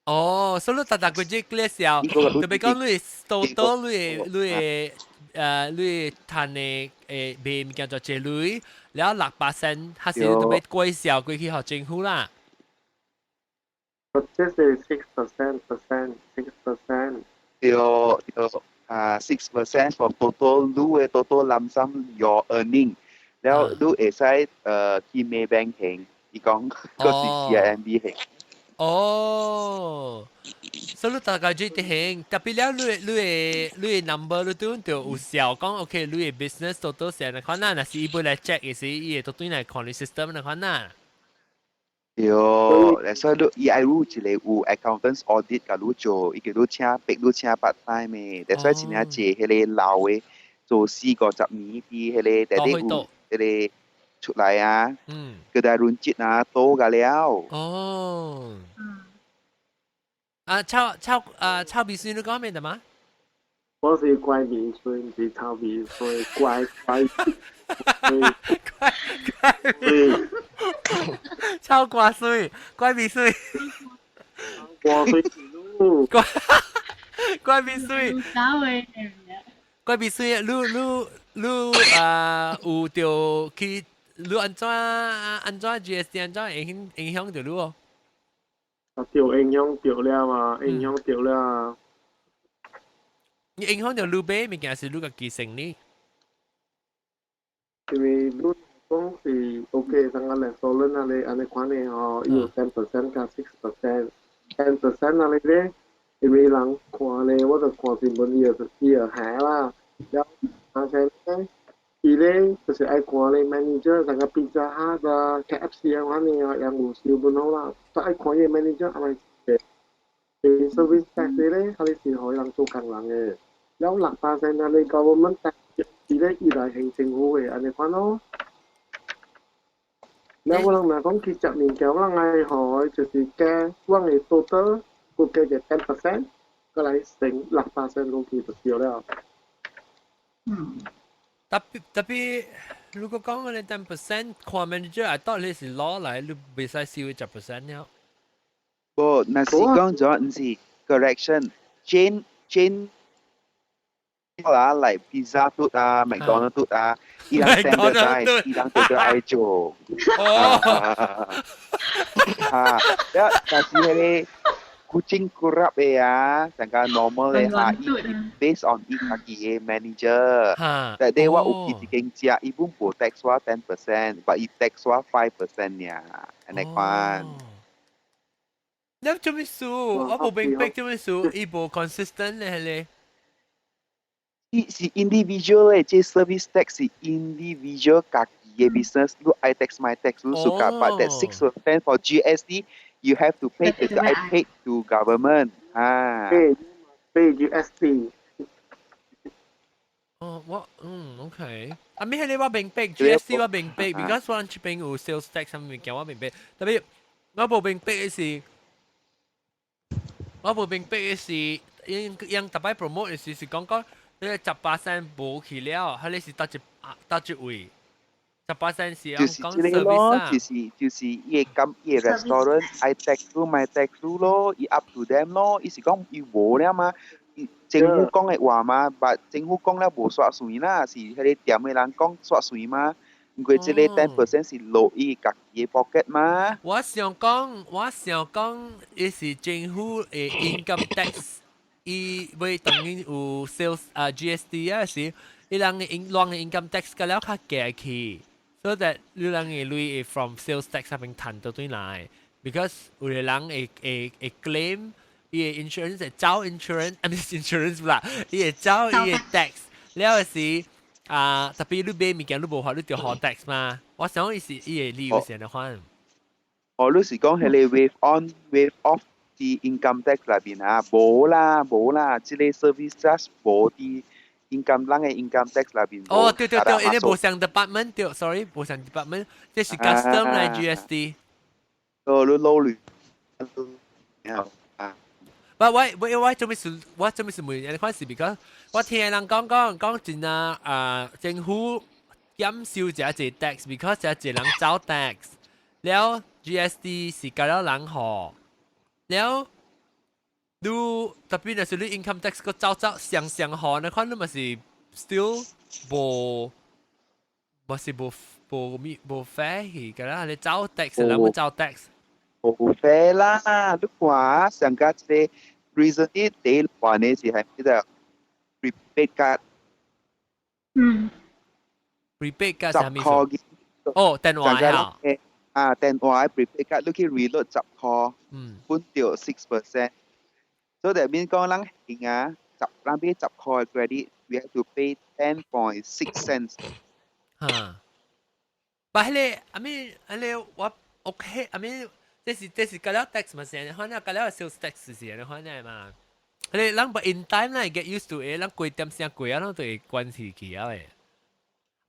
[SPEAKER 1] 哦，所以你逐逐個月 clear 數，特別講你 total 你趁的賣物件就這類，了6%，還是特別過數過去予政府啦。
[SPEAKER 9] 這是 6% percent 6%。
[SPEAKER 7] 對對啊，6% for total 你嘅 total lump sum your earning，了你會使去 Maybank 還，伊講嗰是 CIMB 還。
[SPEAKER 1] 哦，所以你大概就得行，特別了你嘅 number 你都就有效講，OK，你嘅 business total 成日看啦，若是伊本來 check 嘅是伊會都對來看你 system 來看啦。
[SPEAKER 7] 對，所以你伊愛有一個有 accountants audit 共你做，伊叫你請逼你請 part time 嘅，所以真正濟彼個老嘅做四五十年佇彼個底底有彼個出來啊，佢哋輪節啊，多個了。
[SPEAKER 1] 哦。啊，臭臭啊，臭鼻水你講咩的嗎？
[SPEAKER 9] 我是乖味水，毋是臭味水，乖乖
[SPEAKER 1] 乖乖臭瓜水，乖味水，
[SPEAKER 9] 瓜水
[SPEAKER 1] 乖乖味水，乖味水，你你你啊有著去你按怎按怎 GST 按怎影響影響著你哦？
[SPEAKER 9] 啊，著影響著了啊，影響著了啊。
[SPEAKER 1] 你影響著你買物件是你家己生理？
[SPEAKER 9] 因為你講是 OK，上個 restaurant 啊，你按呢款的吼，伊有 10% 加 6%，10% 啊你咧，因為人看咧，我就看新聞，伊就伊就下啦，了而且咧，伊咧就是愛看咧 manager，上個 Pizza Hut 啊、KFC 啊款的啊，人有收本好啦，都愛看伊 manager 係咪service tax 咧，佢哋是予人做工人的，了6% 啊，你 government tax 伊咧伊來還政府的，按呢款咯。了我人若講去食物件，我人愛予就是加我的 total，閣加一 10%，閣來乘6% 落去就對了。
[SPEAKER 1] 特別特別，如果講你 10% 看 manager 係到你是攞來，你袂使少10% 了。
[SPEAKER 7] 無，若是講咗毋是 correction chain chain 啦，like Pizza Hut 啊、McDonald 嘟啊，伊人 standardize，伊人對對愛做。
[SPEAKER 1] 哦。
[SPEAKER 7] 啊，了，但是彼個 kucing kurap 的啊，成個 normal 的哈，伊 based on 伊家己的 manager。但係我有去一間食，伊本無 tax 我 10%，but 伊 tax 我 5% 爾，按呢款。
[SPEAKER 1] 你做咩事？我無明白做咩事，伊無 consistent 咧，係咧。
[SPEAKER 7] 伊是 individual 的，這 service tax 是 individual 家己的 business，你愛 tax 莫 tax，你 suka，but that 6% for GST you have to pay 就是愛 pay to government 啊。
[SPEAKER 9] pay pay GST。
[SPEAKER 1] 哦，我嗯 OK，啊，咩係你話明白 GST 我明白，because 我這邊有 sales tax 啥物件我明白，特別我無明白的是，我無明白的是，𪜶𪜶逐擺 promote 的時是講講，你18仙無去了，彼個是佗一佗一位？18仙是
[SPEAKER 7] 就是這個咯，就是就是伊個咁伊個 restaurant 愛 tax 你莫 tax 你咯，伊 up to them 咯，伊是講伊無了嘛，政府講的話嘛，but 政府講了無煞算啦，是彼個店的人講煞算嘛，因為這個 10% 是落伊家己的 pocket 嘛。
[SPEAKER 1] 我想講，我想講，伊是政府的 income tax，伊會當然有 sales 啊 GST 啊是，伊人的 in 人的 income tax 個了較低去，so that 你人的鐳會 from sales tax 那邊趁到轉來，because 有的人會會會 claim 伊的 insurance 會走 insurance，啊毋是 insurance 啦，伊會走伊的 tax，了是啊，特別你買物件你無法你著予 tax 嘛，我想伊是伊的理由是按呢款。
[SPEAKER 7] 哦，你是講彼個 waive on waive off 佇 income tax 內面啊？無啦，無啦，這個 service charge 無佇 income 人的 income tax 內面。
[SPEAKER 1] 哦，對對對，因為無相 department 對，sorry，無相 department，這是 custom 來 GST。
[SPEAKER 7] 哦，你撈亂。
[SPEAKER 1] 啊。不，我我我做咩事？我做咩事問？你看是 because 我聽人講講講真啊，啊政府減少這一 tax，because 這一人走 tax，了 GST 是交了人予，了你特別若是你 income tax 閣走走雙雙予，你看你嘛是 still 無，嘛是無無咪無 fair 去，㗎啦，你走 tax，人會走 tax。
[SPEAKER 7] 無啡啦，你看上個這個 recently 第一話呢是係咩個 prepaid card。prepaid
[SPEAKER 1] card
[SPEAKER 7] 十
[SPEAKER 1] 啥物
[SPEAKER 7] 塊
[SPEAKER 1] 哦，電話啊。
[SPEAKER 7] 啊，電話 prepaid card 你去 reload 10塊，本掉 6%。所以 that mean 講咱還啊，十咱買10塊 credit，we have to pay 10.6 cents。
[SPEAKER 1] 嚇！但係咧，I mean，係咧，我 OK，I mean，這是加了 tax 嘛，是，可能加了 sales tax 是，可能嘛。你人不 in time 啦，get used to it，人貴點聲貴啊，攏都會關係去啊喂。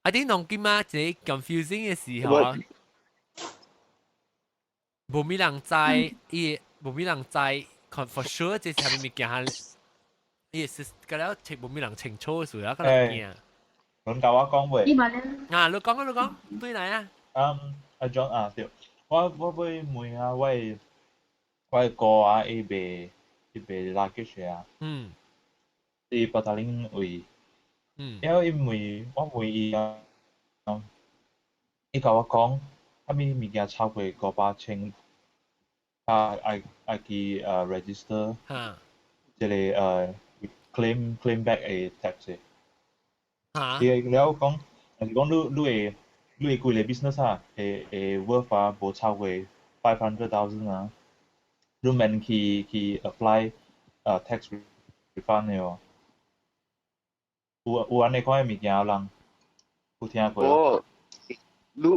[SPEAKER 1] 啊，啲農金啊，一個 confusing 嘅時候啊，無咪人知，伊無咪人知，for sure 這是啥物物件，伊是加了清無咪人清楚嘅時候，啊，個人驚。
[SPEAKER 6] 輪到我講未？
[SPEAKER 1] 啊，你講啊，你講，對來啊。
[SPEAKER 6] 嗯，阿 John 啊，對，我會問啊，我哥啊，伊賣 luggage 啊，佇八達嶺位，因為伊問我問伊啊，伊共我講，啥物物件超過500千，啊愛去register，這個claim back 的 tax 的。伊了講，若是講你會規個 business 啊，會 worth 啊，無超過 500,000 啊，你免去 apply tax refund 的哦。有按呢款的物件人有聽過？
[SPEAKER 7] 哦，你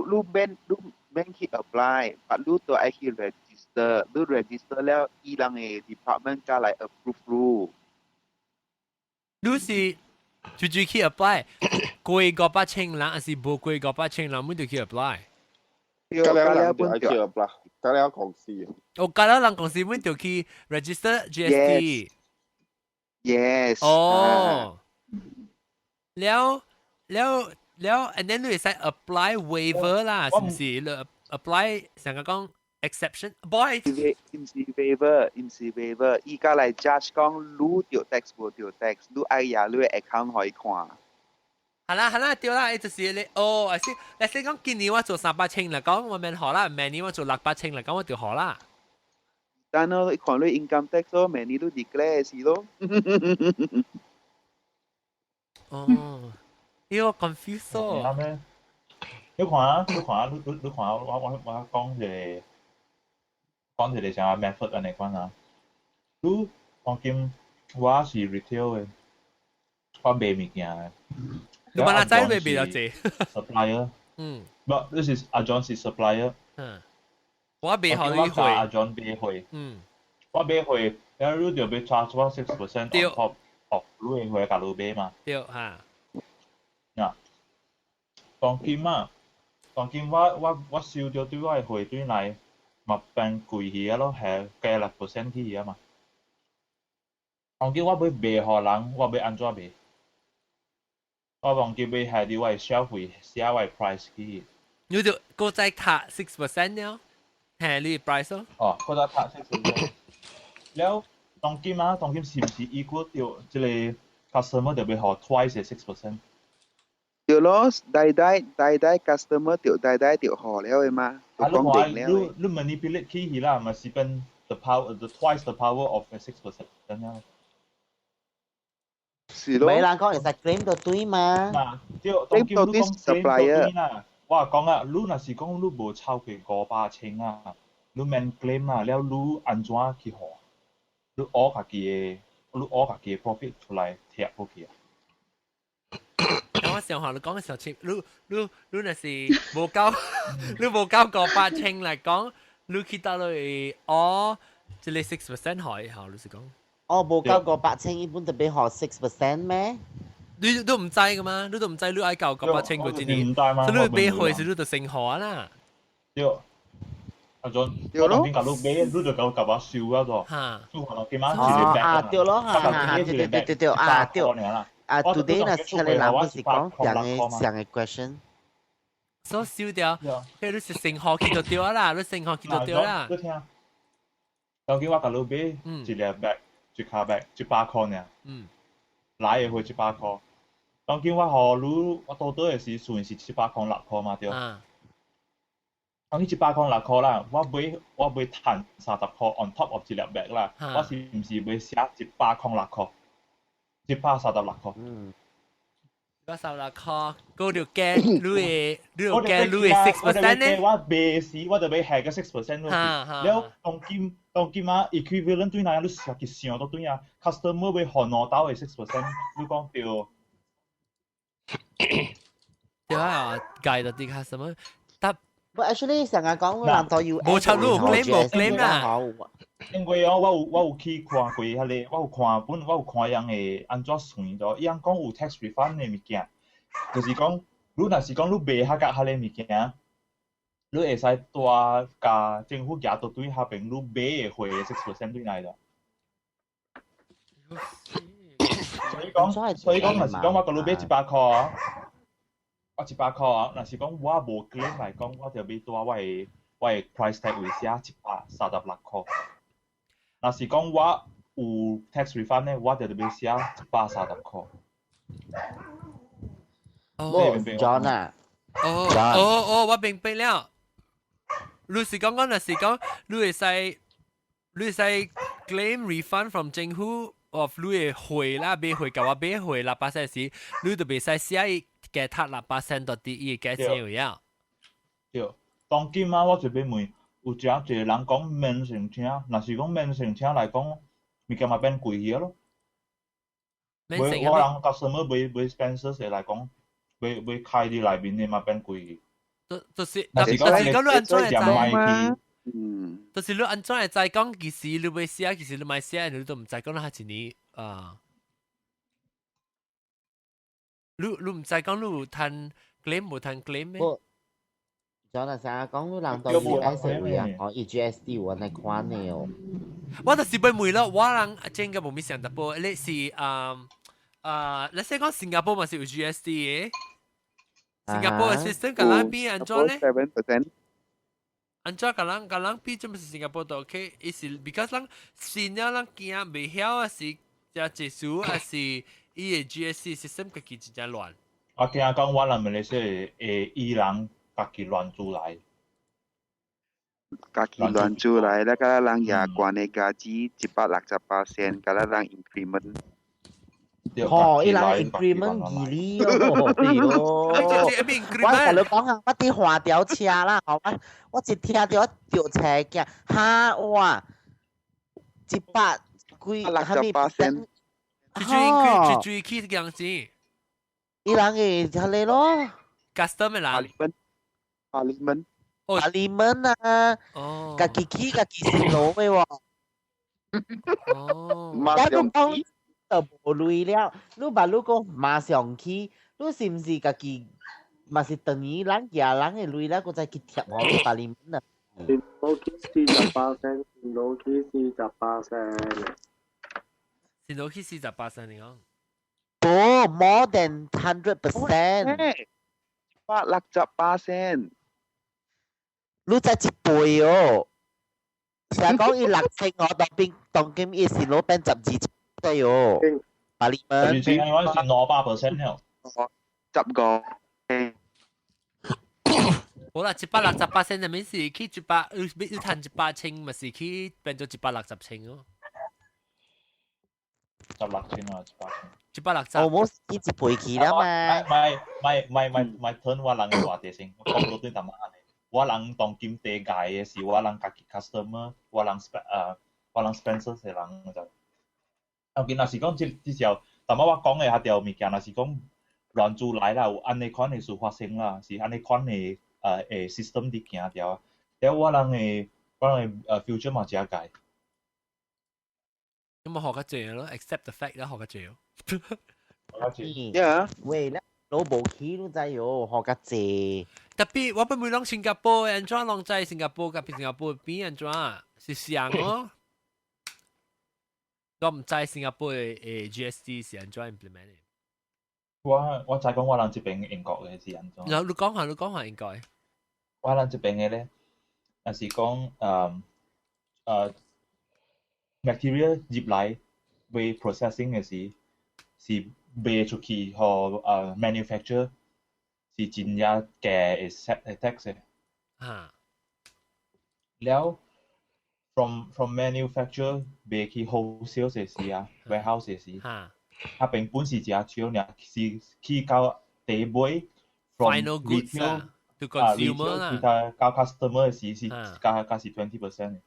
[SPEAKER 7] 免去 apply，but 你都愛去 register，你 register 了，伊人的 department 才來 approve 你。
[SPEAKER 1] 你是直接去 apply，過500千人，還是無過五百千人，每就去 apply？
[SPEAKER 3] 加了人就愛去 apply，加了公司。
[SPEAKER 1] 哦，加了人公司每就去 register GST。
[SPEAKER 7] Yes。
[SPEAKER 1] 哦。了了了，and then 你會使 apply waiver 啦，是毋是？你 apply 成個講 exception boy。
[SPEAKER 7] 毋是 waiver，毋是 waiver，伊家來 judge 講你著 tax 無著 tax，你愛也你 account 可以看。
[SPEAKER 1] 係啦係啦，對啦，就是你哦，係先，你先講今年我做300千嚟講，我免學啦；明年我做600千嚟講，我就學啦。
[SPEAKER 7] 但係你看你 income tax 咯，明年都 declare 是咯。
[SPEAKER 1] 哦，呢個 confuse 咯。
[SPEAKER 6] 啱咩？你看啊，你看啊，你看我講一個啥 method 按呢款啊。你當今我是 retail 的，我賣物件的。
[SPEAKER 1] 你問阿仔會賣到濟
[SPEAKER 6] ？supplier。不，this is 阿 John 是 supplier。
[SPEAKER 1] 我賣予你貨。
[SPEAKER 6] 阿 John 買貨。我買貨，然後你就欲 charge 我 6% on top of 你的貨共你買嘛。
[SPEAKER 1] 對哈。
[SPEAKER 6] 啊，當今啊，當今我收著對我的貨對來，嘛變貴去啊咯，係加6% 去啊嘛。當今我欲賣予人，我欲按怎賣？我忘記欲下佇我的 shelf 位寫我的 price 去。
[SPEAKER 1] 你就閣再加 6% 了，係你 price 咯。
[SPEAKER 6] 哦，閣再加 6%。了，當今啊，當今是毋是 equal 著這個 customer 就欲予 twice 的 6%？
[SPEAKER 7] 對咯，代代代代 customer 就代代就予了的嘛。
[SPEAKER 6] 啊，你看你 manipulate 起去啦，嘛是變 the power the twice the power of 6% 了。
[SPEAKER 7] 是咯。
[SPEAKER 4] 沒人講會使 claim 到對嘛？
[SPEAKER 6] 嗱，對，當今你講 claim 到對啦。我講啊，你若是講你無超過五百千啊，你免 claim 啊，了你按怎去予？你學家己的，你學家己的 profit 出來貼過去啊？
[SPEAKER 1] 我上下你講嘅時候，你若是無夠，你無夠500千嚟講，你去到你哦，這個 6% 可以，嚇，你是講？
[SPEAKER 4] 哦，無夠五百千，一般特別予 6% 咩？
[SPEAKER 1] 你都毋知噶嘛？你都毋知你愛夠五百千個一年，所以你買貨時你就先予啦。
[SPEAKER 6] 對，阿 John，我當邊共你買，你就共共我收啊個。
[SPEAKER 1] 嚇！
[SPEAKER 4] 哦，啊對咯，嚇對對對對對，啊對。啊，today 若是個人不是講上個 question。
[SPEAKER 1] 所以收掉，譬如你是先予去就對啦，你先予去就對啦。
[SPEAKER 6] 你聽，當今我共你買一粒 bag，一卡 bag，100塊爾。來的貨100塊。當今我予你，我倒倒的時算是700塊6塊嘛對。講106塊啦，我買賺30塊 on top of 一粒 bag 啦，我是毋是買寫106塊？136塊。
[SPEAKER 4] 嗯。
[SPEAKER 1] 136塊，嗰條加你會你有加你會 6% 呢？
[SPEAKER 6] 我賣時我就買下個 6% 落去，了當今啊 equivalent 對哪你實際上都對啊，customer 會還攞到嘅 6%，你講對？
[SPEAKER 1] 對啊，計到啲 customer，但
[SPEAKER 4] 不 actually 成日講人到要
[SPEAKER 1] 冇錯，你 claim 冇 claim 啦。
[SPEAKER 6] 因為哦，我有去看過彼個，我有看本，我有看人會按怎算咗，伊人講有 tax refund 的物件，就是講你若是講你賣較價彼個物件，你會使帶共政府舉到對下邊，你買的貨 6% 對來的。所以講，若是講我共你買100塊啊，我一百塊啊，若是講我無 claim 來講，我就欲帶我的 price tag 位寫136塊。若是講我有 tax refund 呢，我就欲寫130塊。
[SPEAKER 4] 哦，John 啊，
[SPEAKER 1] 哦哦哦，我明白了。你是講講，若是講你會使 claim refund from 政府 of 你的貨啦，買貨共我買貨六百仙時，你就袂使寫伊加讀600仙到佇伊個價錢有影。
[SPEAKER 6] 對，當今啊，我這邊問，有誠濟人講免乘車，若是講免乘車來講，物件嘛變貴去咯。
[SPEAKER 1] 買
[SPEAKER 6] 我人 customer 買 Spencer 來講，買開佇內面的嘛變貴去。
[SPEAKER 1] 就是，
[SPEAKER 6] 若
[SPEAKER 1] 是講你按怎會知？
[SPEAKER 7] 嗯，
[SPEAKER 1] 就是你按怎會知講其實你欲寫，其實你莫寫，你都毋知講你係一年啊。你毋知講你有趁 claim 無趁 claim 咩？
[SPEAKER 4] 就嗱成日講你人到 US 位啊，哦，伊 GST 有按呢款的哦。
[SPEAKER 1] 我就是欲問咯，我人真個無咪想得過，你是啊啊，你先講新加坡嘛是有 GST 的？新加坡的 system 共咱比按怎咧？
[SPEAKER 7] 7%。
[SPEAKER 1] 按怎共咱比，這毋是新加坡都 OK？伊是 because 咱新了咱驚袂曉啊，是誠濟數啊，是伊的 GST system 家己真正亂。
[SPEAKER 6] 我驚講我人馬來西亞會伊人家己亂做來。
[SPEAKER 7] 家己亂做來，那個人也關的價錢168仙，佮咱人 increment。
[SPEAKER 4] 哦，伊人 increment 二厘哦，對咯。我同你講啊，我佇橫條車啦，吼，我一聽著我著車驚，哈哇，一百幾，哈咪
[SPEAKER 7] percent？
[SPEAKER 1] 一追去，一追去這樣子。
[SPEAKER 4] 伊人會彼個咯
[SPEAKER 1] ，custom 的人。
[SPEAKER 7] Parliament。
[SPEAKER 4] Parliament 啊，
[SPEAKER 1] 哦，
[SPEAKER 4] 家己起家己辛勞的喎。
[SPEAKER 1] 哦，
[SPEAKER 4] 但你講就無鐳了，你把你講馬上去，你是毋是家己嘛是等於咱舉人的鐳了，閣再去貼予 Parliament 啊？
[SPEAKER 9] 新老起48仙，新老起48仙。
[SPEAKER 1] 新老起48仙，你講？
[SPEAKER 4] 無，more than 100%。
[SPEAKER 7] 168仙。
[SPEAKER 4] 你才一倍哦！成日講伊6千我當邊當今伊是攞變12千對哦。Parliament。
[SPEAKER 6] 12千我是200% 了。
[SPEAKER 7] 10個。
[SPEAKER 1] 好啦，168仙就免是去一百，你趁100千，咪是去變做160千哦。
[SPEAKER 6] 16千啊，100千。
[SPEAKER 1] 160。
[SPEAKER 4] 我冇一倍去啦嘛。
[SPEAKER 6] 唔係唔係唔係唔係turn 我人嘅話題先，我講到對淡薄仔呢。我人當今地界嘅是我人家己 customer，我人 我人 Spencer 嘅人就。當今若是講這這時候，淡薄我講嘅遐條物件，若是講亂做來啦，有按呢款的事發生啦，是按呢款的system 佇行著，了我人的 future 嘛誠界。
[SPEAKER 1] 咁咪學較濟咯，accept the fact 啦，學較濟咯。
[SPEAKER 6] 學較濟。
[SPEAKER 7] Yeah。
[SPEAKER 4] 喂，咧老無起你知喲，學較濟。
[SPEAKER 1] 特別我本每攏新加坡，按怎攏知新加坡佮新加坡比按怎是像哦。我毋知新加坡的 GST 是按怎 implement 的。
[SPEAKER 6] 我知講我人這邊英國的是按怎。
[SPEAKER 1] 然後你講下，你講下應該。
[SPEAKER 6] 我人這邊的咧，若是講material 入來為 processing 的時，是賣出去予manufacturer 是真正低的 tax 的。
[SPEAKER 1] 哈。
[SPEAKER 6] 了 from manufacturer 賣去 wholesale 嘅時啊，warehouse 嘅時，啊平本是誠少爾，是去到底尾 from
[SPEAKER 1] final goods
[SPEAKER 6] retail
[SPEAKER 1] 啊，to
[SPEAKER 6] 啊
[SPEAKER 1] consumer 啦
[SPEAKER 6] retail 去到到 customer 嘅時是加加是 20% 嘅。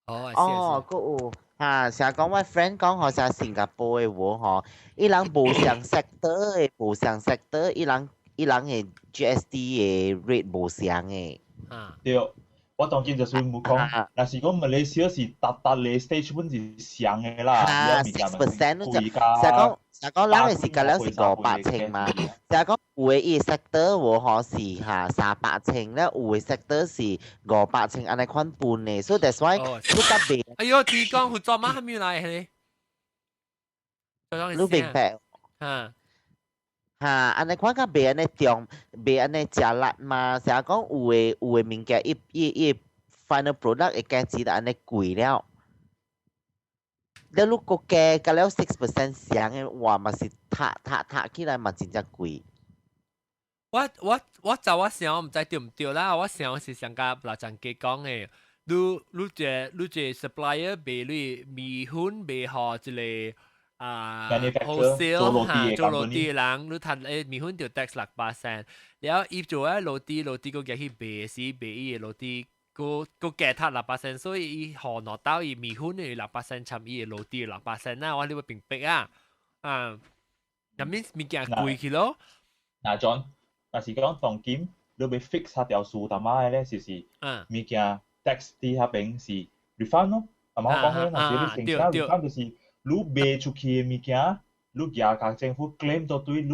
[SPEAKER 1] 哦，
[SPEAKER 4] 哦，閣有嚇，成日講我 friend 講吼，成新加坡的話吼，伊人無相 sector 的，無相 sector，伊人的 GST 的 rate 無相的。
[SPEAKER 6] 對，我當今就是冇講，若是講馬來西亞是達達咧 stage 本是上的啦，
[SPEAKER 4] 嚇，6% 就成講成講，咱的是甲了是500千嘛，成講有的伊 sector 無吼是嚇300千，了有的 sector 是500千，按呢款分的，所以 that's why 你較袂。
[SPEAKER 1] 哎喲，提講有做乜還沒來咧？
[SPEAKER 4] 你明白？
[SPEAKER 1] 嚇。
[SPEAKER 4] 嚇，按呢款較袂按呢重，袂按呢食力嘛。成日講有的物件，伊伊伊 final product 會價錢就按呢貴了。你如果加加了 6% 上的話，嘛是塔塔塔起來嘛真正貴。
[SPEAKER 1] 我就我想，我毋知對毋對啦。我想是上甲老張家講的，你這 supplier 賣你麵粉賣予一個啊 wholesale 嚇做羅蒂的人，你趁誒麵粉就 tax 6%，了伊做啊羅蒂羅蒂閣寄去賣時賣伊的羅蒂，閣閣加趁6%，所以伊予攞到伊麵粉的六 percent，參伊的羅蒂六 percent 啦，我你會明白啊？啊，入面物件貴去咯。
[SPEAKER 6] 嗱，John，若是講當今你欲 fix 下條數，淡仔咧就是物件 tax 佇遐邊是 refund 咯，阿媽講咧，若是你成交 refund 就是你賣出去的物件，你舉共政府 claim 到對你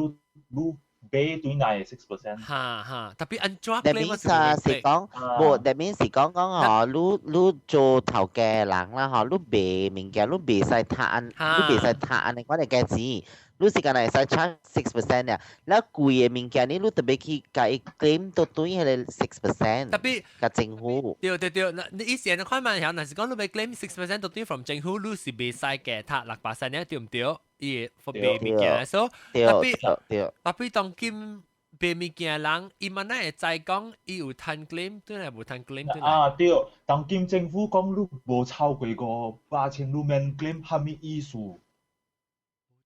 [SPEAKER 6] 你買對內的 6%。
[SPEAKER 1] 哈哈，特別按怎
[SPEAKER 4] That means 啊是講，無，that means 是講講吼，你你做頭家人啦吼，你賣物件，你袂使趁，你袂使趁按呢款的價錢，你是干焦會使 charge 6% 爾，了貴的物件你你特別去共伊 claim 到對彼個 6%，
[SPEAKER 1] 特別
[SPEAKER 4] 共政府。
[SPEAKER 1] 對對對，嗱你以前的看嘛，曉，若是講你欲 claim 6% 到對 from 政府，你是袂使加趁6%爾，對毋對？伊會賣物件，所以特別特別當今賣物件人，伊嘛哪會知講伊有趁 claim，對來無趁 claim 對來。
[SPEAKER 6] 啊對，當今政府講你無超過500千，你免 claim 蝦米意思？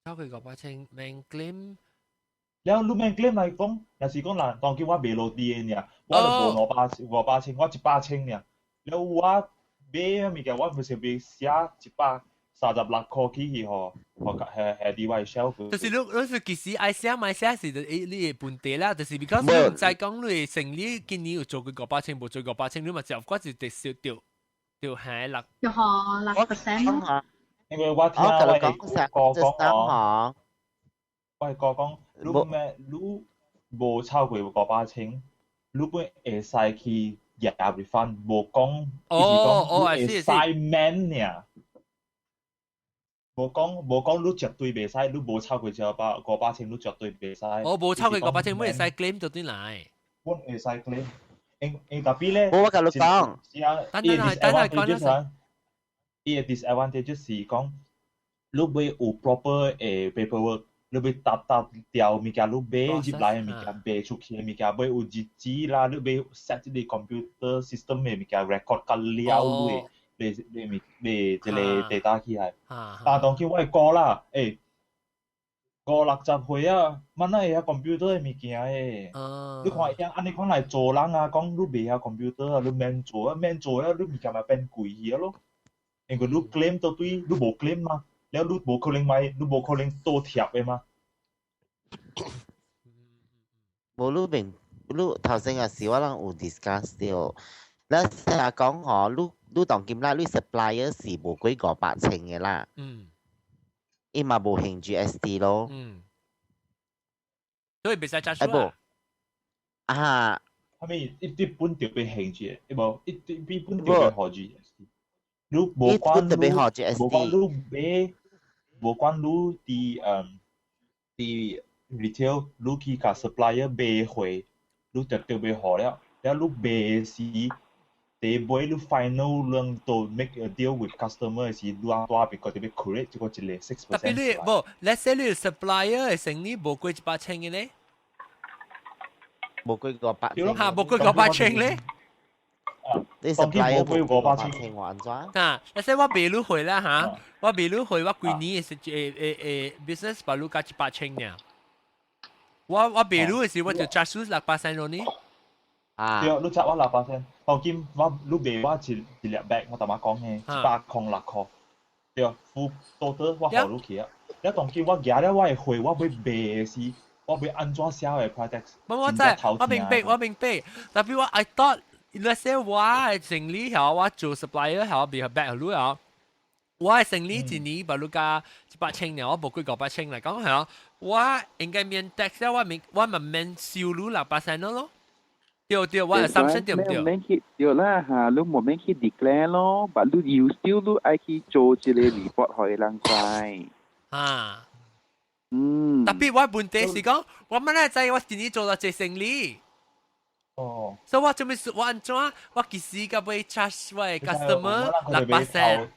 [SPEAKER 1] 超過五百千免 claim。
[SPEAKER 6] 了你免 claim 來講，若是講人當今我賣落地的爾，我就無500,000，我100千爾。了我買物件，我毋是欲寫136塊去去予，予下下佇我的 shelf。
[SPEAKER 1] 就是你你是其實愛寫買寫是你你的問題啦，就是 because 你毋知講你的生意今年有做過五百千，無做五百千，你嘛就我就直接掉掉下六。
[SPEAKER 8] 就予6% 咯。
[SPEAKER 6] 因為我聽我的哥講哦，我的哥講，你咩你無超過五百千，你本會使去拿 refund，無講，伊是講你會使免爾。無講無講，你絕對袂使，你無超過一百五百千，你絕對袂使。
[SPEAKER 1] 我無超過五百千，會使 claim 就對來。
[SPEAKER 6] 阮會使 claim，因因特別咧。
[SPEAKER 4] 我共你講。
[SPEAKER 1] 等等等等講
[SPEAKER 6] 啦。伊的 disadvantage 是講，你欲有 proper 的 paperwork，你欲沓沓條物件，你買入來的物件，賣出去的物件，欲有日子啦，你欲 set 這個 computer system 的物件 record 甲了你。賣賣物賣這個 data 起來，但當今我的哥啦，欸，五六十歲啊，嘛哪會曉 computer 的物件的？你看伊按呢款來做人啊，講你袂曉 computer 啊，你免做啊，免做啊，你物件嘛變貴去咯。因為你 claim 到對，你無 claim 嘛，了你無可能買，你無可能倒貼的嘛。
[SPEAKER 4] 無你明，你頭先也是我人有 discuss 到，咱成日講吼，你你當今啦，你 supplier 是無過五百千的啦，伊嘛無還 GST 咯，
[SPEAKER 1] 所以袂使加數啊。
[SPEAKER 4] 啊，
[SPEAKER 6] 啥物一啲本就欲還住，無一啲比本就欲予 GST。你無管你無管你買，無管你佇佇 retail，你去共 supplier 買貨，你絕對欲予了，了你賣時，第尾你 final 攏都 make a deal with customer 時，你啊大邊個特別 create 這個一個 6%。
[SPEAKER 1] 特別你無，let's say 你 supplier 的生意無過100千的咧，
[SPEAKER 4] 無過五百千，
[SPEAKER 1] 嚇無過五百千咧。
[SPEAKER 6] 啊，
[SPEAKER 4] 你
[SPEAKER 6] 當今
[SPEAKER 4] supplier
[SPEAKER 6] 無過500千。
[SPEAKER 4] 千我按怎？
[SPEAKER 1] 啊，那些我賣你貨啦嚇，我賣你貨，我規年是business 把你加100千爾。我賣你的時，我就 charge 600仙咯呢。
[SPEAKER 4] 啊。
[SPEAKER 6] 對，你 charge 我600仙，當今我你賣我一一粒 bag，我頭先講嘅106塊。對，付 total 我予你去啊。了當今我舉了我的貨，我欲賣的時，我欲按怎寫的 price tax？
[SPEAKER 1] 我知，我明白，我明白。特別我 I thought，那些我的生理曉，我做 supplier 曉，比較 back 你啊。我的生理一年把你加100千爾，我無過500千來講係我應該免 tax 我免我咪免收你600仙咯。對對，我 assumption 對唔對？
[SPEAKER 7] 免去對啦嚇，你無免去 declare 咯，但你 you still 你愛去做一個 report 予人知。
[SPEAKER 1] 啊。
[SPEAKER 7] 嗯。
[SPEAKER 1] 特別我問題是講，我乜咧知我今年做了這生理。
[SPEAKER 6] 哦。
[SPEAKER 1] 所以我做咩事？我按怎？我其實甲欲 charge 我的 customer 600仙。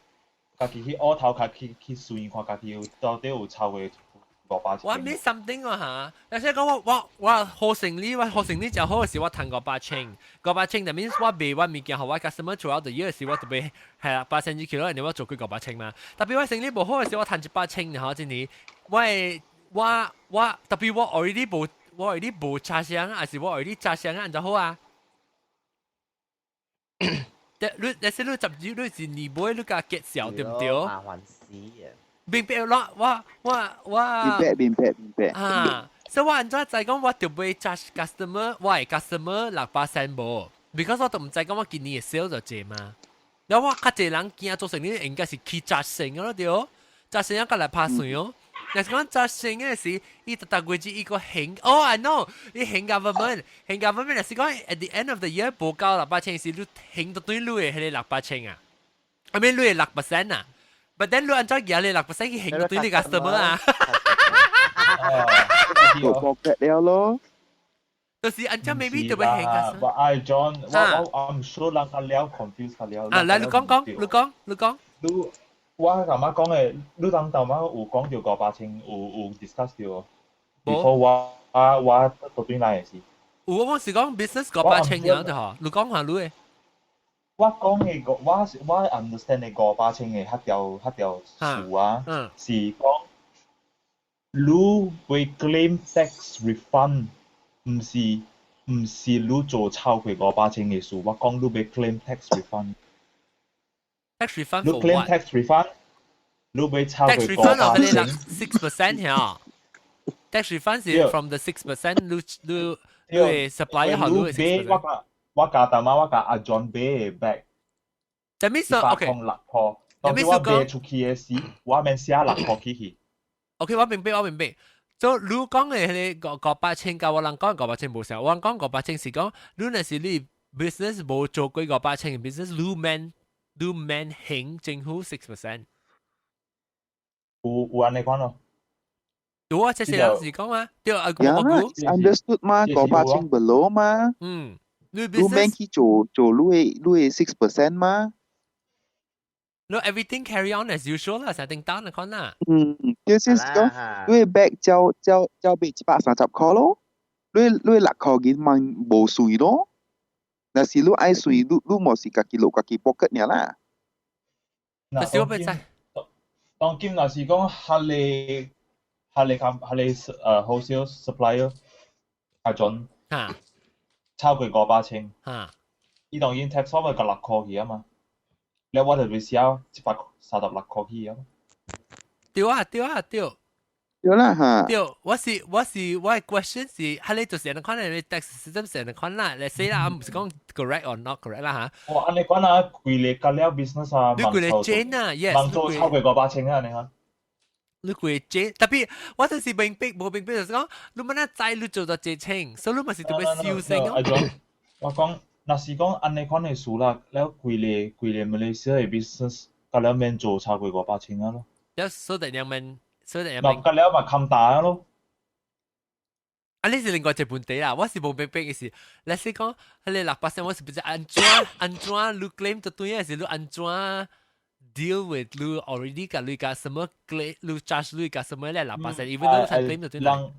[SPEAKER 6] 家己去烏頭，家己去算看，家己有到底有超過500千。
[SPEAKER 1] 我 miss something 啊嚇！而且講我好生理，我好生理就好嘅時，我賺五百千，五百千就 means 我賣我物件，予我 customer throughout the year 時，我特別係啦，8千幾 kilo，人我做過五百千嘛。特別我生理無好嘅時，我賺100千，然後真係我我我特別我 already 無我 already 無差聲，還是我 already 差聲按就好啊？你你是你十二你是年尾你甲結銷對唔對？
[SPEAKER 4] 麻煩死啊！
[SPEAKER 1] 明白咯，我我我
[SPEAKER 7] 明白明白明白。
[SPEAKER 1] 啊，所以我按怎知講我就欲 charge customer，我的 customer 600仙無，because 我都毋知講我今年的 sale 就濟嘛。然後我較濟人驚做生意應該是去 charge 先咯對，charge 先啊，過來拍算哦。若是講 charge 先的時，伊逐逐月子伊個還，哦，I know，伊還 government，還 government 若是講 at the end of the year 無夠六百千時，你還到對你的彼个六百千啊，I mean 你的6% 啊。But then 你按怎舉你6% 去還到對你 customer 啊？
[SPEAKER 7] 做 pocket 了咯。
[SPEAKER 1] 就是按怎 maybe 就欲還 customer。
[SPEAKER 6] 我愛 John，我 I'm sure 人較了 confuse 較了。
[SPEAKER 1] 啊，來你講講，你講，你講。
[SPEAKER 6] 你我感覺講的，你當頭仔有講著500千，有 discuss 著。before 我倒轉來的時。
[SPEAKER 1] 有我是講 business 五百千樣就嗬，你講下你的。
[SPEAKER 6] 我講的個，我是我 understand 的五百千的彼條數啊，是講你會 claim tax refund，毋是你做超過五百千的數，我講你欲 claim tax refund。
[SPEAKER 1] tax refund
[SPEAKER 6] 你 claim tax refund，你欲超過500千。
[SPEAKER 1] 6% 嚇，tax refund 是 from the 6% 你你 supplier 好你 6%。
[SPEAKER 6] 我共大媽我共阿 John 買的 bag，
[SPEAKER 1] 但係說 OK，
[SPEAKER 6] 106塊，當時我賣出去的時，我免寫六箍起去。
[SPEAKER 1] OK，我明白，我明白。所以你講的彼個五百千，佮我人講五百千無相，我人講五百千是講，你若是你 business 無做過五百千的 business，你免還政府 6%。
[SPEAKER 6] 有按呢款咯。
[SPEAKER 1] 對啊，這是人是講嘛，對啊，
[SPEAKER 7] 我估。Understood 嘛，五百千 below 嘛。
[SPEAKER 1] 嗯。
[SPEAKER 7] 你免去做做你的 6% 嘛？
[SPEAKER 1] No, everything carry on as usual 啦，成定單啊款啦。
[SPEAKER 7] 嗯，就是講你 bag 交交交賣130塊咯，你6塊銀嘛無稅咯。若是你愛稅，你無是家己落家己 pocket 爾啦。
[SPEAKER 1] 但是我欲知。
[SPEAKER 6] 當今若是講彼個wholesale supplier 阿準，超過五百千，伊當然 tax 我咪共六箍去啊嘛，了我就會寫136塊去啊嘛。
[SPEAKER 1] 對啊對啊對。
[SPEAKER 7] 對啦嚇。
[SPEAKER 1] 對，我的 question 是，彼個就是按呢款的 tax system 是按呢款啦，let's say 啦，毋是講 correct or not correct 啦嚇。
[SPEAKER 6] 哇，按呢款啊，規个佮了 business 啊，
[SPEAKER 1] 你規个 chain 啊，yes，
[SPEAKER 6] 茫做超過五百千啊，你看。
[SPEAKER 1] 你規個 chain，特別我就是明白無明白就是講，你乜那知你做到這清，所以你咪是特別小心
[SPEAKER 6] 咯。我講，若是講按呢款的數啦，了規個馬來西亞的 business，佮了免做超過五百千啊咯。
[SPEAKER 1] 了，所以兩免，所以兩
[SPEAKER 6] 免。佮了嘛冚大咯。
[SPEAKER 1] 啊，你是另外一個問題啦，我是無明白的是，let's say 講，彼個600仙，我是不知按怎你 claim 就對，還是你按怎 deal with 你 already 共你 customer claim，你 charge 你 customer 咧600仙，even though 佢 claim 就對。
[SPEAKER 6] 人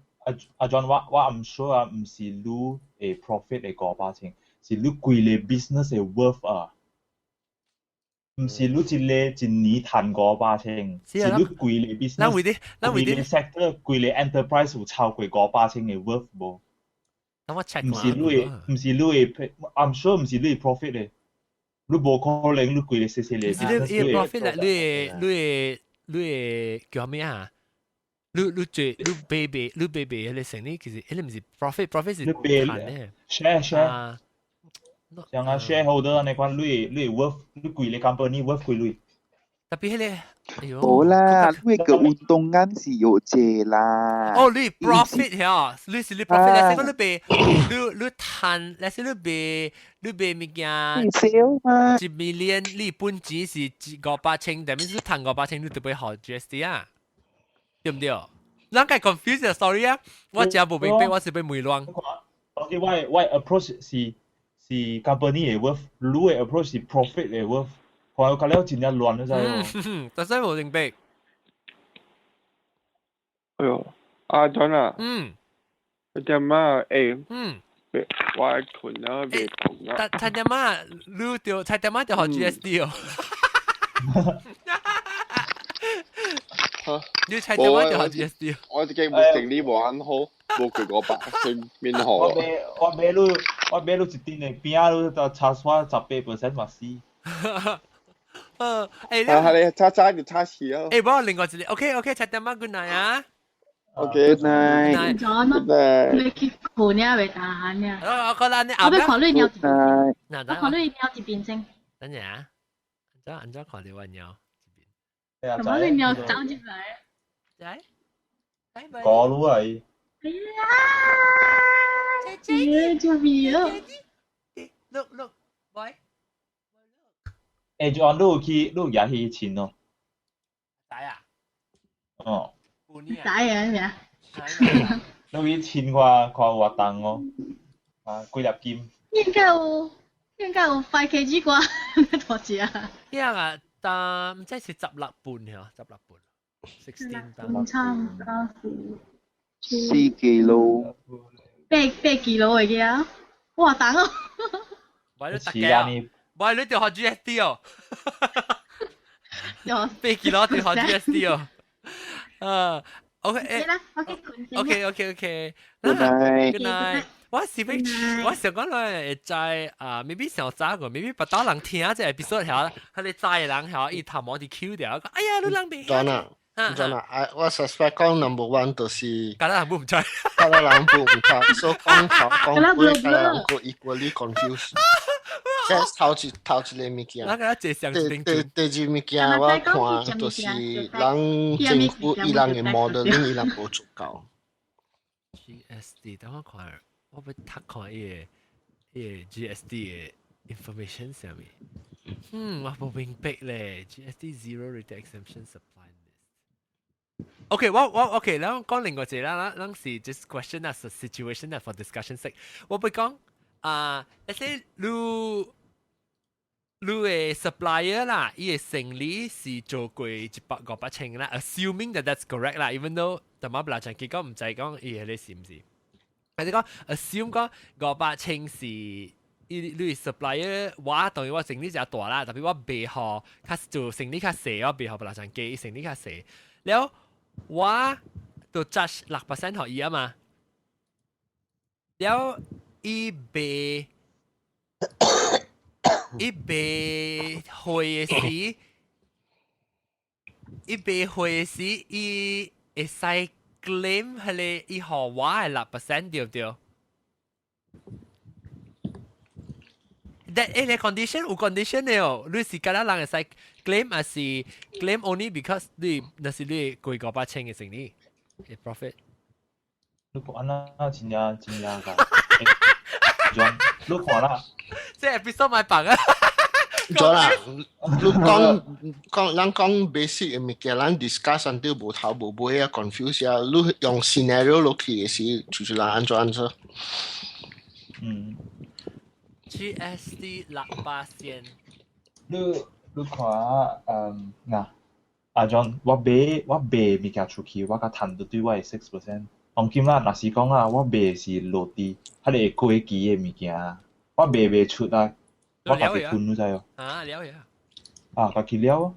[SPEAKER 6] 阿 John 我毋 sure 啊，毋是你的 profit 的五百千，是你規個 business 的 worth 啊。毋是你一个一年賺500千，是你規個 business，
[SPEAKER 1] 咱為啲，咱為
[SPEAKER 6] 啲 sector，規個 enterprise 有超過五百千嘅 worth 無？
[SPEAKER 1] 等我 check
[SPEAKER 6] 毋是你的，毋是你的，I'm sure 毋是你的 profit 咧，你無可能你規個細細個
[SPEAKER 1] business，你 profit 咧，你的叫咩啊？你做你 baby 你 baby 迄個生意其實迄個毋是 profit，profit 是賺咧
[SPEAKER 6] ，share share。像啊 shareholder 按呢款，你 worth 你規個 company worth 幾鐳？
[SPEAKER 1] 特別迄個，哎喲，
[SPEAKER 7] 無啦，你個運動眼是有借啦。
[SPEAKER 1] 哦，你 profit 嚇，你是你 profit，你講你賣，你賺，你是你賣物件，1 million，你本錢是500千，但係你賺五百千，你就欲予 GST 啊，對毋對？咱個 confuse sorry 啊，我真無明白，我是欲問亂。
[SPEAKER 6] OK，我 approach 是 company 的 worth，你的 approach 是 profit 的 worth，看有較了真正亂了知
[SPEAKER 1] 無？但是無明白。
[SPEAKER 3] 哎喲，阿 John 啊，一點仔欸，我愛困啊，袂困啊。
[SPEAKER 1] 但七點仔，你就七點仔就予 GST 哦。你七點仔就予 GST。
[SPEAKER 3] 我自己冇生理無很好，無過500，所以免予。
[SPEAKER 6] 我買你一陣的餅，你就差我18% 嘛死。
[SPEAKER 1] 誒，
[SPEAKER 3] 啊，你叉叉就叉死啊！
[SPEAKER 1] 欸，無另外一個，OK OK，七點仔 good night 啊。
[SPEAKER 3] OK，good night。
[SPEAKER 8] good night。你去困呀，袂打鼾呀。
[SPEAKER 1] 我覺得你
[SPEAKER 8] 我欲看你貓一邊，我看你貓一邊先。
[SPEAKER 1] 等陣啊，按怎看著我貓？
[SPEAKER 8] 怎麼你貓走入來？
[SPEAKER 1] 來，來，
[SPEAKER 6] 過路啊！伊。
[SPEAKER 8] 哎呀！姐姐，做咩啊
[SPEAKER 1] ？Look look，喂。
[SPEAKER 6] 欸，就按你有去，你有舉彼錢哦？
[SPEAKER 1] 知啊。
[SPEAKER 6] 哦。
[SPEAKER 8] 知啊，咩啊？
[SPEAKER 6] 你去稱看看有偌重哦？啊，幾粒金？
[SPEAKER 8] 應該有 5 kg 啩，大隻啊！
[SPEAKER 1] 遐啊，但毋知是16磅嚇，16磅，16
[SPEAKER 8] 磅。差唔多是。
[SPEAKER 7] 4 kilo。8
[SPEAKER 8] kilo 的個啊！哇，重哦！
[SPEAKER 1] 買你大家，買你就予 GST 哦。8 kilo 就予 GST 哦。啊，OK，OK OK OK。
[SPEAKER 7] Good night。
[SPEAKER 1] Good night。我是欲，我想講咧會知啊，maybe 上早個，maybe 別多人聽這 episode 曉，彼個知的人曉，伊頭毛佇 Q 掉，講哎呀，你人袂
[SPEAKER 5] 曉。啊，真啊，我 suspect 講 number one 就是
[SPEAKER 1] 敢若人毋知，
[SPEAKER 5] 敢若人毋知，所以講頭講尾，敢若人個 equally confused。這頭一個物件，第二物件我看就是人政府伊人的 modeling 伊人無做到。
[SPEAKER 1] GST，等我看，我欲讀看伊個 GST 的 information 上面。嗯，我無明白咧，GST zero rate exemption supply list。OK，我 OK，咱講另外一個啦，咱是 just question as a situation for discussion sake。我欲講啊，let's say 你的 supplier 啦，伊的生意是做過100、500千啦，assuming that that's correct 啦，even though 淡仔不啦，結果毋知講伊彼個是毋是？還是講 assume 講五百千是伊你 supplier，我當然我生意誠大啦，特別我賣予較做生意較細，我賣予別人加，生意較細，了我就 charge 6% 予伊啊嘛，了伊賣。伊賣貨的時，伊賣貨的時，伊會使 claim 彼個伊予我的6% 對毋對？That 彼個 condition 有 condition 的哦，你是敢若人會使 claim 還是 claim only because 你若是你過500千的生意的 profit？
[SPEAKER 6] 你講按那真正真正個，你看啦。
[SPEAKER 1] 這 episode 咪白啊！
[SPEAKER 5] 咗啦，你講講咱講 basic 的物件，咱 discuss until 無頭無尾啊，confuse 啊，你用 scenario 落去的時，就是人按怎按怎。
[SPEAKER 1] GST 6%。
[SPEAKER 6] 你看嗯嗱，阿 John，我賣物件出去，我較趁著對我的 6%。當今啦，若是講啊，我賣是落地，彼個過期的物件，我賣袂出啊，我家己吞你知哦。
[SPEAKER 1] 啊，了解。
[SPEAKER 6] 啊，家己了。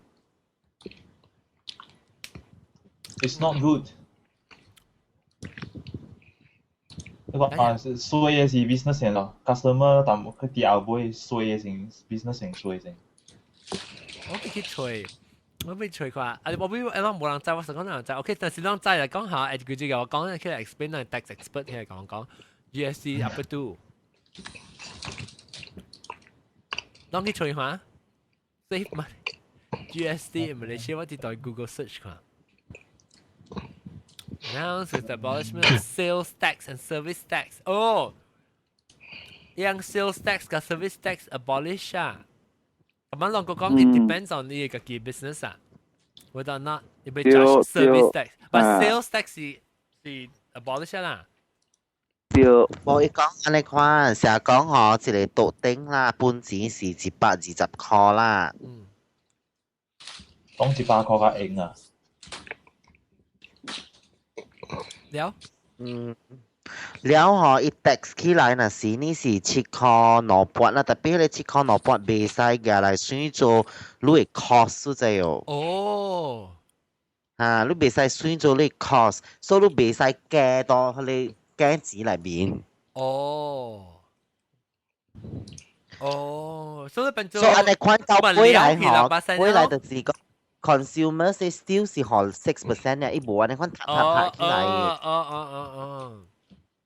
[SPEAKER 6] It's not good。你講啊，衰嘅是 business 先咯，customer 但佢啲後尾衰嘅先 business 先衰先。
[SPEAKER 1] 我俾佢吹，我俾吹佢啊！我俾我冇人知，我實講人知。OK，但是人知嚟講下，誒佢這個我講佢 explain 係 tax expert 佢講講 GST up to。當佢吹下，save money GST in Malaysia，我哋對 Google search 看。Announce with the abolishment of sales tax and service tax. Oh, 樣 sales tax 佮 service tax abolish 啊。咁樣兩個講，it depends on 你個嘅 business 啊。Whether or not 你被 charge service tax，but sales tax 是 abolish 啦。
[SPEAKER 7] 對，
[SPEAKER 4] 無伊講按呢款，成日講吼，一個桌頂啦，本錢是120塊啦。
[SPEAKER 1] 嗯。
[SPEAKER 6] 講100塊較用啊。
[SPEAKER 1] 了。
[SPEAKER 4] 嗯。了吼，伊 tax 起來若是你是7塊2半啦，特別彼個7塊2半袂使舉來算做你的 cost 知哦。
[SPEAKER 1] 哦。
[SPEAKER 4] 啊，你袂使算做你 cost，所以你袂使加到彼個價錢內面。
[SPEAKER 1] 哦。哦，所以變做。
[SPEAKER 4] 所以按呢款到尾來吼，尾來就是講 consumer 是 still 是予 6% 嘅，伊無按呢款塔塔塔起來。
[SPEAKER 1] 哦哦哦哦。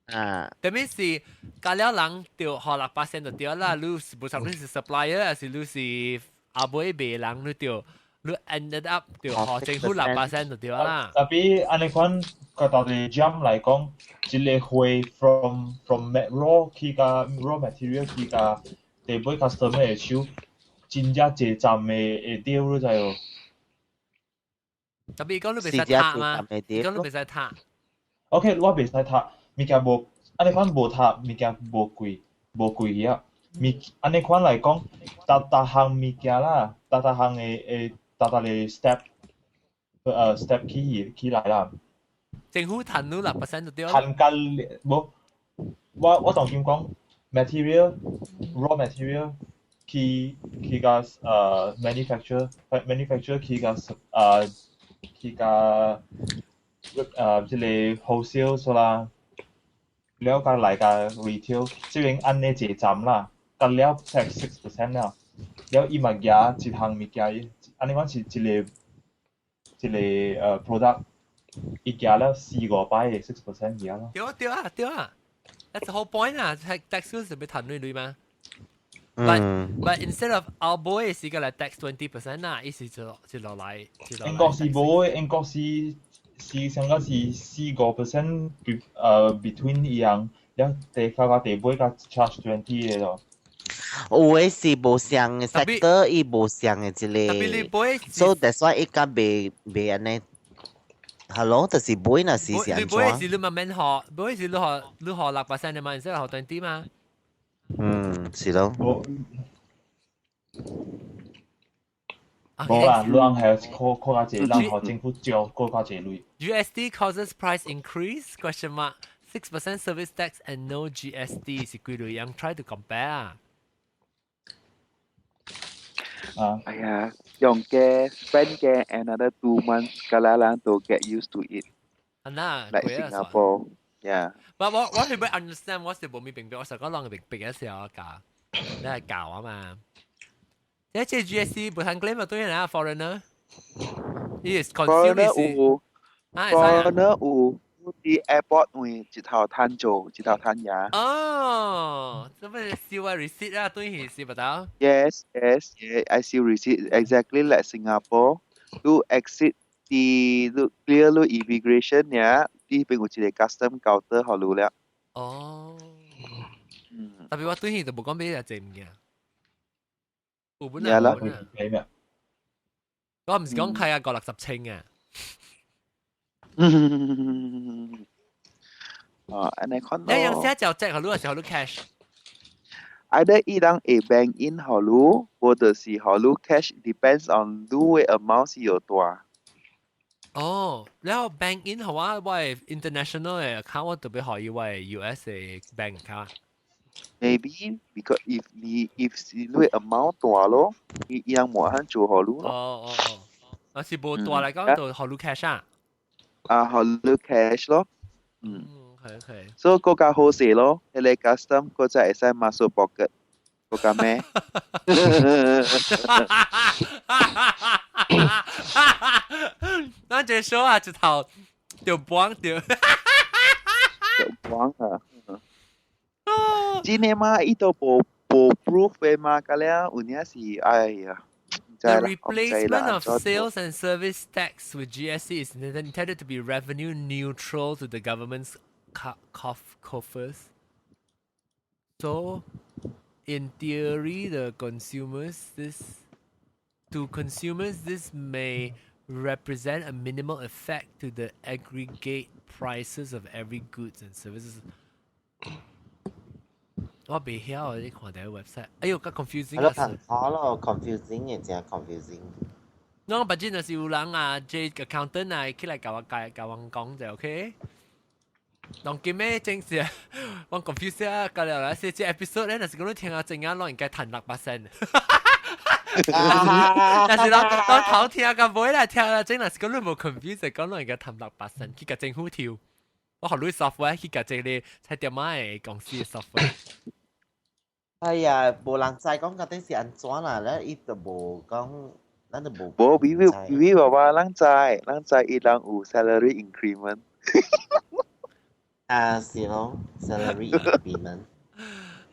[SPEAKER 4] 啊，
[SPEAKER 1] 等於是加了人就予6% 就對啦，你是無論是 supplier 還是你是後尾賣人，你就你 ended up 就予政府6% 就對啦。
[SPEAKER 6] Tapi 按呢款個到底 jam 來講，一個貨 from raw 去甲 raw material 去甲地尾 customer 的手，真正濟站的會掉，你知無？
[SPEAKER 1] 特別講你袂使讀嘛，講你袂使讀。
[SPEAKER 6] OK，我袂使讀。物件無按呢款無讀，物件無貴，無貴啊。物按呢款來講，逐逐項物件啦，逐逐項的的逐逐個 step，step 起起來啦。
[SPEAKER 1] 政府趁你6% 就對。
[SPEAKER 6] 趁甲無，我當今講 material raw material 去甲manufacture 去甲這個 wholesale 啦。了甲來甲 retail，這邊按呢濟站啦，甲了 tax 6% 了，了伊嘛舉一項物件，按呢講是一個一個product，伊舉了四五擺的 6% 舉咯。
[SPEAKER 1] 對啊對啊對啊，That's the whole point 啊！tax 是欲趁你鐳嘛？But instead of 後尾是個來 tax 20% 啦，意思就落來。
[SPEAKER 6] 英國是無，英國是。是上個是4個 percent between 伊樣，了第較較第尾較 charge 20 的咯。
[SPEAKER 4] 有的是無相的 sector，伊無相的一個，so that's why 伊較袂袂按呢。Hello，就是買若是是按
[SPEAKER 1] 怎？你買是你慢慢學，買是你學你學6% 的嘛，唔使學 20 嘛。
[SPEAKER 4] 嗯，是咯。
[SPEAKER 6] 無啦，人係扣扣較濟，人予政府借扣較濟鐳。
[SPEAKER 1] GST causes price increase? Question mark. 6% service tax and no GST 是幾類樣？Try to compare 啊。
[SPEAKER 6] 啊。
[SPEAKER 7] 哎呀，用嘅 spend 嘅 another 2 months，個啦人都 get used to it。
[SPEAKER 1] 啊那
[SPEAKER 7] ，like Singapore, yeah。
[SPEAKER 1] 我我係咪 understand？我是無咪明白，我實講人明白嘅時候教，你係教啊嘛。這 GST 不通 claim 啊，對啊，foreigner。伊是
[SPEAKER 7] consumer 有，foreigner 有，佇 airport 位一頭趁做，一頭趁贏。
[SPEAKER 1] 哦，這不是燒個 receipt 啊，對是不到
[SPEAKER 7] ？Yes, I see receipt exactly like Singapore. 你 exit 佇你 clear 你 immigration 呀，佇邊有一個 custom counter 予你了。
[SPEAKER 1] 哦。嗯。特別我對去就無講買遮濟物件。有本啊，有本啊。我唔是講開啊，五六十千啊。
[SPEAKER 7] 哦，按呢款
[SPEAKER 1] 咯。你用寫就借予你，還是予你 cash？
[SPEAKER 7] Either 伊人會 bank in 予你，無就是予你 cash，depends on 你的 amount 是有大。
[SPEAKER 1] 哦，然後 bank in 予我，我的 international 的 account 我特別予伊我的 US 的 bank account。
[SPEAKER 7] Maybe because if 你 if 是你 amount 大咯，伊伊人無肯做予你咯。
[SPEAKER 1] 哦哦哦，若是無大來講就予你 cash 啊。
[SPEAKER 7] 啊，予你 cash 咯。嗯。
[SPEAKER 1] OK。
[SPEAKER 7] 所以閣較好勢咯，彼个 custom 閣再會使 masuk pocket，閣較咩？
[SPEAKER 1] 咱這說啊，一頭就幫掉。
[SPEAKER 7] 就幫啊！真的嗎？伊都無無 proof 的嘛，甲了有影是哎呀。
[SPEAKER 1] The replacement of sales and service tax with GST is intended to be revenue neutral to the government's coffers. So, in theory, the consumers this to consumers this may represent a minimal effect to the aggregate prices of every goods and services. 我袂曉，你看著 website，哎喲，較 confusing。
[SPEAKER 4] 係咯，貧可咯，confusing 嘅真 confusing。
[SPEAKER 1] 我捌真係有人啊，這 accountant 啊，起來共我解，共我講就 OK。當今咩正是，我 confuse 啊，到了來這這 episode 咧，若是講你聽啊正啊，攏應該趁6%。但是當當頭聽到尾來聽啊，真若是講你無 confuse，講攏應該趁6%去共政府抽。我予你 software 去共這个菜店仔的公司的 software。
[SPEAKER 4] 哎呀，無人知講究竟是按怎啦，咧伊就無講，咱就無。
[SPEAKER 7] 無，比比比爸爸，咱知，咱知伊人有 salary increment。
[SPEAKER 4] 啊，是咯，salary increment。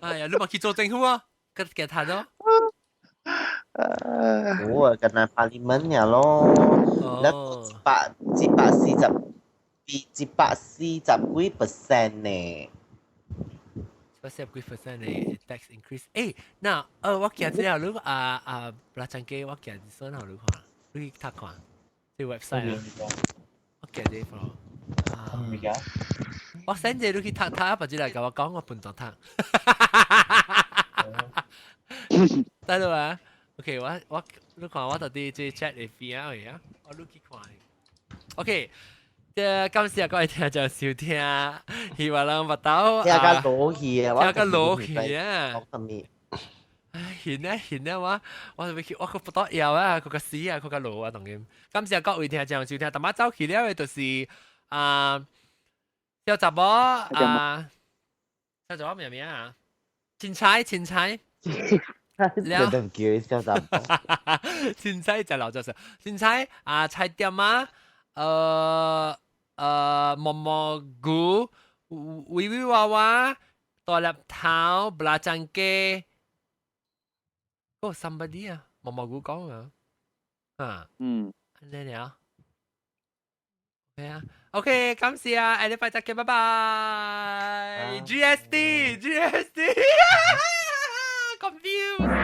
[SPEAKER 1] 哎呀，你嘛去做政府啊？佮佮談咯。
[SPEAKER 4] 無啊，敢若 parliament 爾咯，咱一百四十，比140幾 percent 呢。
[SPEAKER 1] 140幾 percent 的 tax increase。欸，那我記這了，你啊啊，拉張機，我記算好你看，你去讀看，這 website 啊，我記這份。
[SPEAKER 6] 啊，物件？
[SPEAKER 1] 我 send 這你去讀讀，別只來共我講，我分段讀。得了啊？OK，我我你看我到底這 chat 會變啊？我你去看。OK。這感謝各位聽眾收聽，希望咱捌到
[SPEAKER 4] 聽甲落去啊，
[SPEAKER 1] 聽甲落去啊。
[SPEAKER 4] 講啥物？
[SPEAKER 1] 唉，現啊現啊，我我就去，我閣不得了啊，閣較死啊，閣較落啊，當然。感謝各位聽眾收聽，淡仔走去了的，就是啊，小雜某啊，小雜某咩名啊？凊彩凊彩。
[SPEAKER 4] 了，都叫伊小雜某。
[SPEAKER 1] 凊彩就老就是凊彩啊，菜店啊。毛毛菇、微微娃娃、大粒頭、布拉張雞，哦，somebody 啊，毛毛菇講啊，啊，按呢了，OK 啊，OK，感謝啊，下禮拜再見，拜拜，GST，GST，confused。